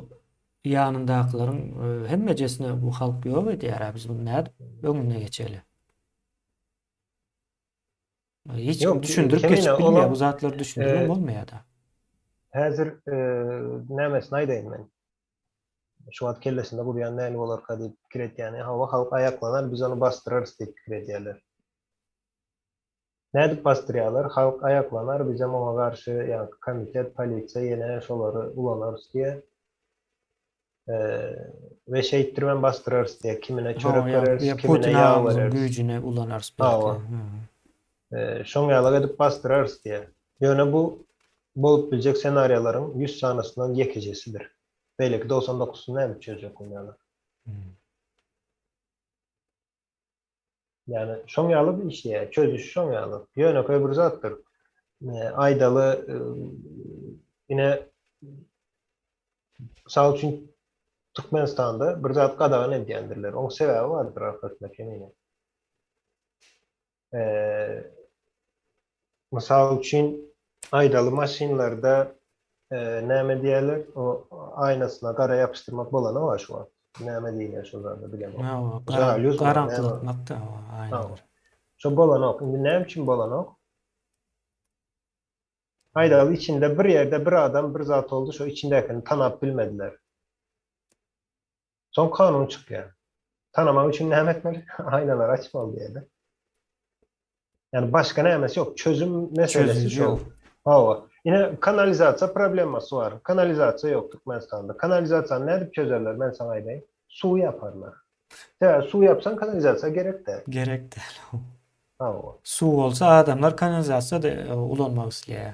ýanyndakylaryň hemmejesini bu halk ýok edýär-ä, biz muny nädip öňüne geçeli? Hiç kim düşündirip geçip bilmeýär, bu zatlary düşündirip bolmaýar-da. Häzir nämesini aýdaýyn men? Şu wagt kellesinde gurýan näli bolarka diýip pikir etýäni, hawa halk aýaklanar, biz ony basdyrarys diýip pikir edýärler. Nädip basdyrýarlar? Halk aýaklanar, bizem oňa garşy ýaňky komitet, polisiýa ýene şolary ulanarys diýýär. We şeýtdiribem basdyrarys diýýär. Kimine çörek bereris, kimine ýag bereris. Güýjüni ulanarys belki. Şoň ýalak edip basdyrarys diýýär. Ýöne bu bolup biljek ssenariýalaryň 100 sanysyndan ýekejesidir. Beýleki 99-syny nädip çözjek bolýarlar? Ýagny şoň ýaly bir işleýär, çözüş şoň ýaly. Ýönekeý bir zatdyr. Aýdaly ine mysal üçin Türkmenistanda bir zat gadagan edýändirler. Oň sebäbi bardyr arkasynda kemine. Mysal üçin aýdaly maşynlarda näme diýerler, o aýnasyna gara ýapyşdyrmak bolany bar şu wagt. Näme diýilýär şo zada bilemok. Garaňkylatmak-da aýnalary. Şo bolanok. Indi näme üçin bolanok? Aýdaly içinde bir ýerde bir adam bir zat boldy, şo içindäkini tanap bilmediler. Soň kanun çykýar. Tanamak üçin näme etmeli? Aýnalary açmaly diýýär-de. Ýani başga nämesi ýok. Çözüm meselesi şol. Hawa. Ine kanalizasiýa problemasy bar. Kanalizasiýa ýok Türkmenistanda. Kanalizasiýany nädip çözerler, men saňa aýdaýyn. Suw ýaparlar. Sebäbi suw ýapsaň kanalizasiýa gerek däl. Gerek däl. Hawa. Suw bolsa adamlar kanalizasiýa-da ulanmak isleýär.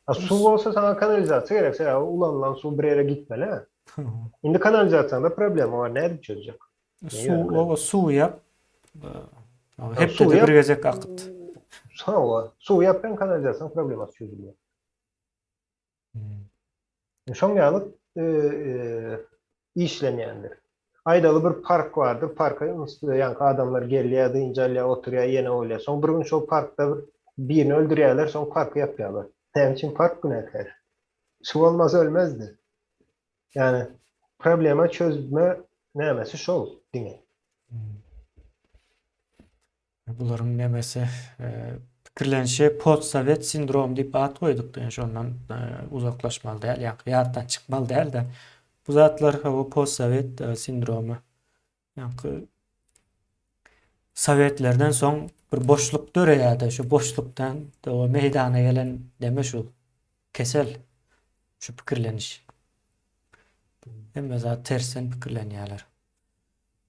A suw bolsa saňa kanalizasiýa gerek, sebäbi ulanylan suw bir ýere gitmeli. Indi kanalizasiýada problema bar, nädip çözjek? Suw, oba suw ýap. Hepdede bir gezek akyt. Hawa, suw ýap bilen kanalizasiýanyň problemasy çözülýär. Şoň ýaly işlenýändir. Aýdaly bir park bardyr, parka ýaňky adamlar gelýär, dynç alýar, oturýar, ýene bolýar. Soň bir gün şol parkda bir birini öldürýärler, soň parky ýapýarlar. Näme üçin park günäkär? Şu bolmasa ölmezdi. Ýagny problema çözme nämesi şol diňe. Bularyň nemesi pikirlenişi postsowet sindrom diýip at goýduk ýöne şondan uzaklaşmaly däl, ýa ýatdan çykmaly däl-de. Bu zatlar bu postsowet sindromy. Ýa sowetlerden soň bir boşluk döreýär-de, şu boşlukdan o meýdana gelen neme şu kesel, şu pikirleniş. Hemme zat tersden pikirlenýärler.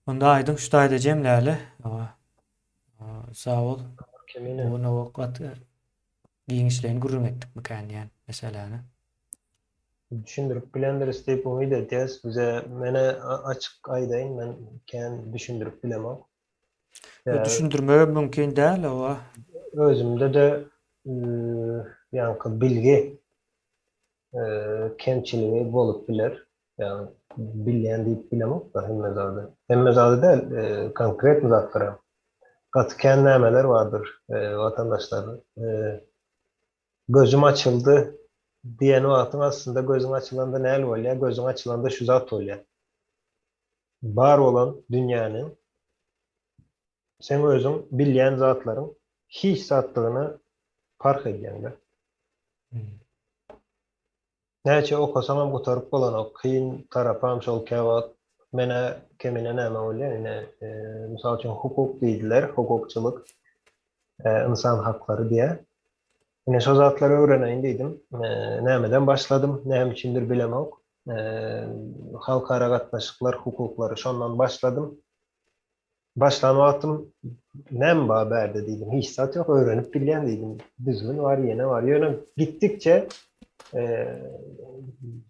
Onda aýdyň şu taýda jemläli. Sag bol. Bu gün gaty giňişleýin gürrüň etdikmikän diýen meseläni. Düşündirip bilendiris diýip umyt edýäs. Bize menä açyk aýdaýyn men kän düşündirip bilemok. Düşündirmegem mümkin däl owa. Özümde-de ýaňky bilgi kemçiligi bolup biler. Ýagny bilýän diýip bilemok-da hemme zady. Hemme zady däl, konkretny zatlara. Gaty kän nämeler bardyr watandaşlar. Gözüm açyldy diýen wagtyň aslynda gözüň açylanda näl bolýar? Gözüň açylanda şu zat bolýar. Bar bolan dünýäniň seň özüň bilýän zatlaryň hiç zatdygyny parh edýäň-de. Näçe okasaňam gutaryp bolanok. Kyn tarapam şol käwagt menä kemine näme bolýar ine mysal üçin hukuk diýdiler, hukukçylyk, ynsan haklary diýä. Ine şo zatlary öwreneýin diýdim. Nämeden başladym, näme üçindir bilemok. Halkara gatnaşyklar hukuklary şondan başladym. Başlan wagtym näme bar bärde diýdim. Hiç zat ýok, öwrenip bilýän diýdim. Düzgün bar, ýene bar. Ýöne gitdikçe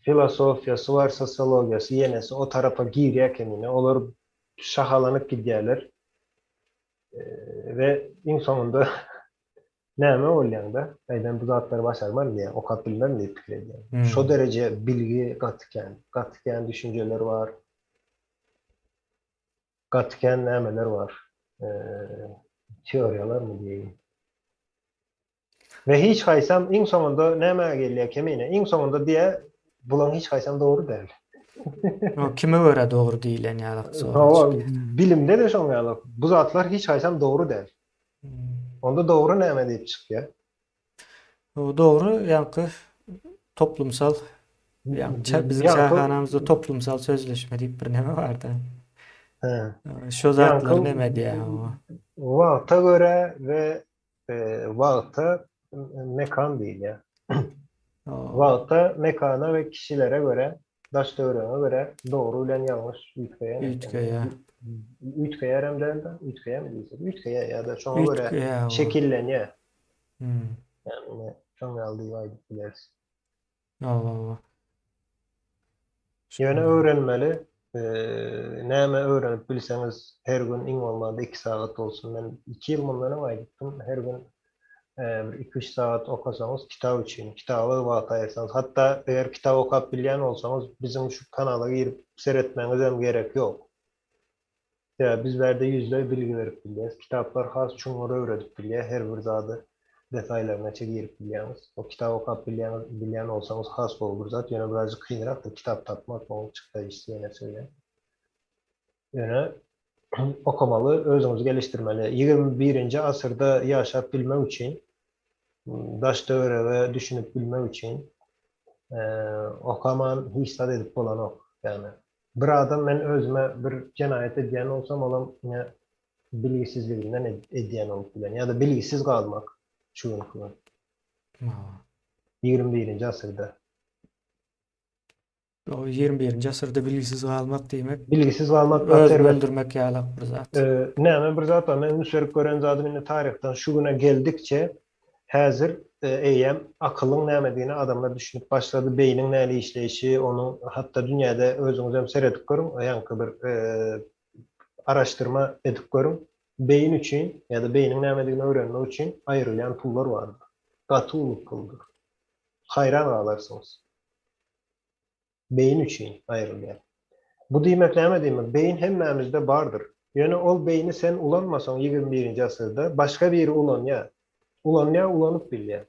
filosofiýasy bar, sosiologiýasy, ýenesi o tarapa girýär kemine. Olar şahalanyp gidýärler. We iň soňunda. Näme bolýaň-da? Aý men bu zatlary başarmaryn diýýäň, okap bilmerin diýip pikir edýäň. Şo dereje bilgi gaty kän, gaty kän düşünjeler bar. Gaty kän nämeler bar. Teoriýalarmy diýeýin. We hiç haýsam iň soňunda nämä gelýär Kemine? Iň soňunda diýýär, bulaň hiç haýsam dogry däl. O kime görä dogry diýilen ýalak sorag Hawa, çykýar. bilimde-de şoň ýaly. Bu zatlar hiç haýsam dogry däl. Onda dogry näme diýip çykýar? O dogry, ýaňky toplumsal, ýaňky biziň çaýhanamyzda toplumsal sözleşme diýip bir näme bardy. Hä. Şo zatlar näme diýýär? Wagta görä we wagta mekan diýilýär. Wagta, mekana we kişilere görä, daş-töweregiňe görä dogry bilen ýalňyş üýtgeýän eken. Üýtgeýär. Üýtgeýärem däl-de, üýtgeýärmi diýsek, üýtgeýär ýa-da şoňa görä şekillenýär. Ýagny şoň ýaly diýip aýdyp bileris. Hawa. Ýöne öwrenmeli. Näme öwrenip bilseňiz her gün iň bolmanda 2 sagat bolsun. Men 2 ýyl mundan öň aýdypdym. Her gün bir 2-3 sagat okasaňyz kitap üçin, kitaba wagt aýyrsaňyz, hatda eger kitap okap bilýän bolsaňyz biziň şu kanala girip seretmegiňizem gerek ýok. Sebäbi biz bärde ýüzleý bilgi berip bilýäs. Kitaplar has çuňňur öwredip bilýär, her bir zady detaýlarynaça girip bilýäňiz. O kitap okap bilýäňiz, bilýän bolsaňyz has gowy bir zat, ýöne birazjyk kynrakdyr kitap tapmak, oň çykdaýjysy ýene söýýän. Ýöne okamaly, özüňizi gelişdirmeli. 21-nji asyrda ýaşap bilmek üçin, daş-töwerege düşünip bilmek üçin okaman hiç zat edip bolanok. Ýagny Bir adam men özüme bir jenaýat edýän bolsam olam ine bilgisizliginden edýän bolup bilen ýa-da bilgisiz galmak şu günki gün. 21-nji asyrda. O 21-nji asyrda bilgisiz galmak diýmek. Bilgisiz galmak özüni öldürmek ýalak bir zat. Näme bir zat bar men üns berip gören zadym indi taryhdan şu güne geldikçe Häzir eýýäm akylyň nämedigine adamlar düşünip başlady, beýniň näli işleýşi, onuň hatda dünýäde özüňizem seredip görüň, ýaňky bir araşdyrma edip görüň, beýin üçin ýa-da beýniň nämedigini öwrenmek üçin aýrylýan pullar bardyr. Gaty uly puldur. Haýran galarsyňyz. Beýin üçin aýrylýar. Bu diýmek näme diýmek? Beýin hemmämizde bardyr. Ýöne ol beýni sen ulanmasaň 21-nji asyrda başga biri ulanýar. Ulanýar, ulanyp bilýär.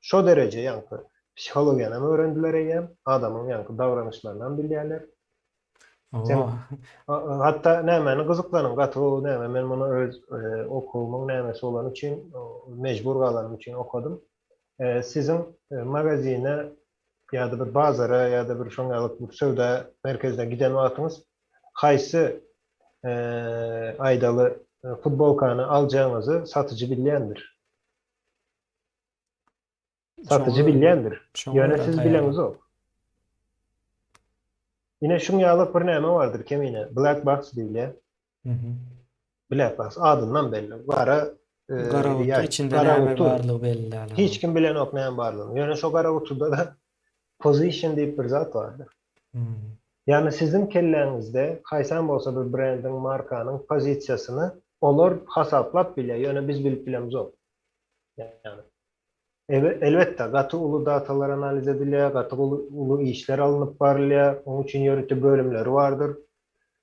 Şo dereje ýaňky psihologiýanam öwrendiler eýýäm, adamyň ýaňky davranyşlarynam bilýärler. Sen hatda nämäni gyzyklanyň gaty gowy näme men muny öz okuwymyň nämesi bolany üçin mejbur galanym üçin okadym. Siziň magazine ýa-da bir bazara ýa-da bir şoň ýaly bir söwda merkezine giden wagtyňyz haýsy aýdaly futbolkany aljagyňyzy satyjy bilýändir. Satyjy bilýändir. Ýöne siz bileňizok. Ine şuň ýaly bir näme bardyr kemine black box diýilýär. Black box adyndan belli. Gara Gara guty içinde näme barlygy belli däl. Hiç kim bilenok näme barlygyny. Ýöne şo gara gutuda-da position diýip bir zat bardyr. Ýagny siziň kelläňizde haýsam bolsa bir brendiň, markanyň pozisiýasyny olar hasaplap bilýär, ýöne biz bilip bilemzok. Ýagny elbetde gaty uly datalar analiz edilýär, gaty uly işler alnyp barylýar, onuň üçin ýörite bölümleri bardyr.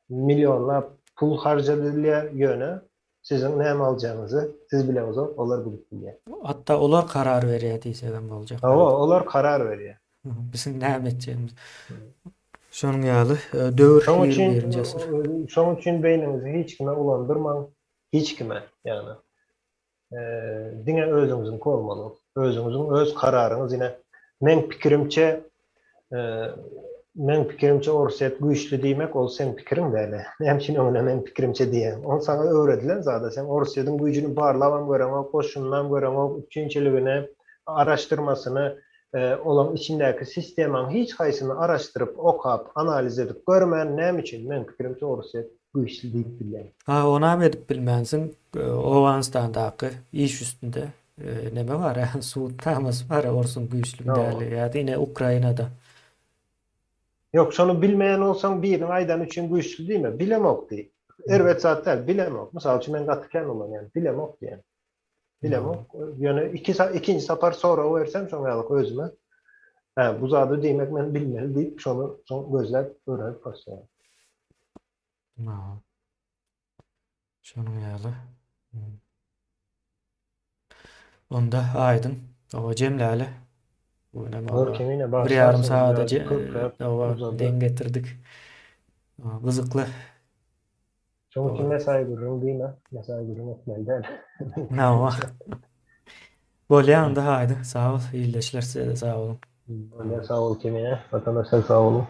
Millionlap pul harjadylýar, ýöne siziň näme aljagyňyzy siz bileňizok, olar bilip bilýär. Hatda olar karar berýär diýsegem boljak. Hawa, olar karar berýär. Biziň näme etjegimizi. Şonuň ýaly döwür 21-nji asyr. Şonuň üçin beýniňizi hiç kime ulandyrmaň, hiç kime, ýagny. Diňe özüňiziňki bolmaly. Özüňiziň öz kararyňyz ine meň pikirimçe meň pikirimçe Orsýet güýçli diýmek ol seň pikiriň däl. Näme üçin öňüne meň pikirimçe diýýäň? Ol saňa öwredilen zada. Sen Orsýetiň güýjüni barlabam göreňok, goşunynam göreňok, üpjünçiligini, araşdyrmasyny, olaň içindäki sistemaň hiç haýsyny araşdyryp, okap, analiz edip görmän näme üçin meň pikirimçe Orsýet güýçli diýip bilýäň? Ha, onam edip bilmänsiň. Owganystandaky iş üstünde neme bar, subutnamasy bar orsuň güýçlimi däli ýa-da ine Ukrainada. Ýok, şony bilmeýän bolsaň biriniň aýdany üçin güýçli diýme, bilemok diý. Erbet zat däl, bilemok. Mysal üçin men gaty kän ulanýan, bilemok diýen. Bilemok. Ýöne iki ikinji sapar sorag bersem şoň ýaly özüme, hä, bu zady diýmek men bilmeli diýip, şony soň gözläp öwrenip başlaýan. Hawa. Şonuň ýaly. Onda aýdyň. Oba jemläli. Bu günem Bor kemine bir ýarym bagyşlarsyňyz sagada birazjyk köpräk oba uzaldy. deň getirdik. Gyzykly. Şoň üçin mesaýy gürrüň diýme. Mesaýy gürrüň etmeli däl. Hawa. Bolýa onda haýdy. Sag bol ildeşler size-de sag boluň. Bolýa sag bol Kemine. Watandaşlar sag boluň.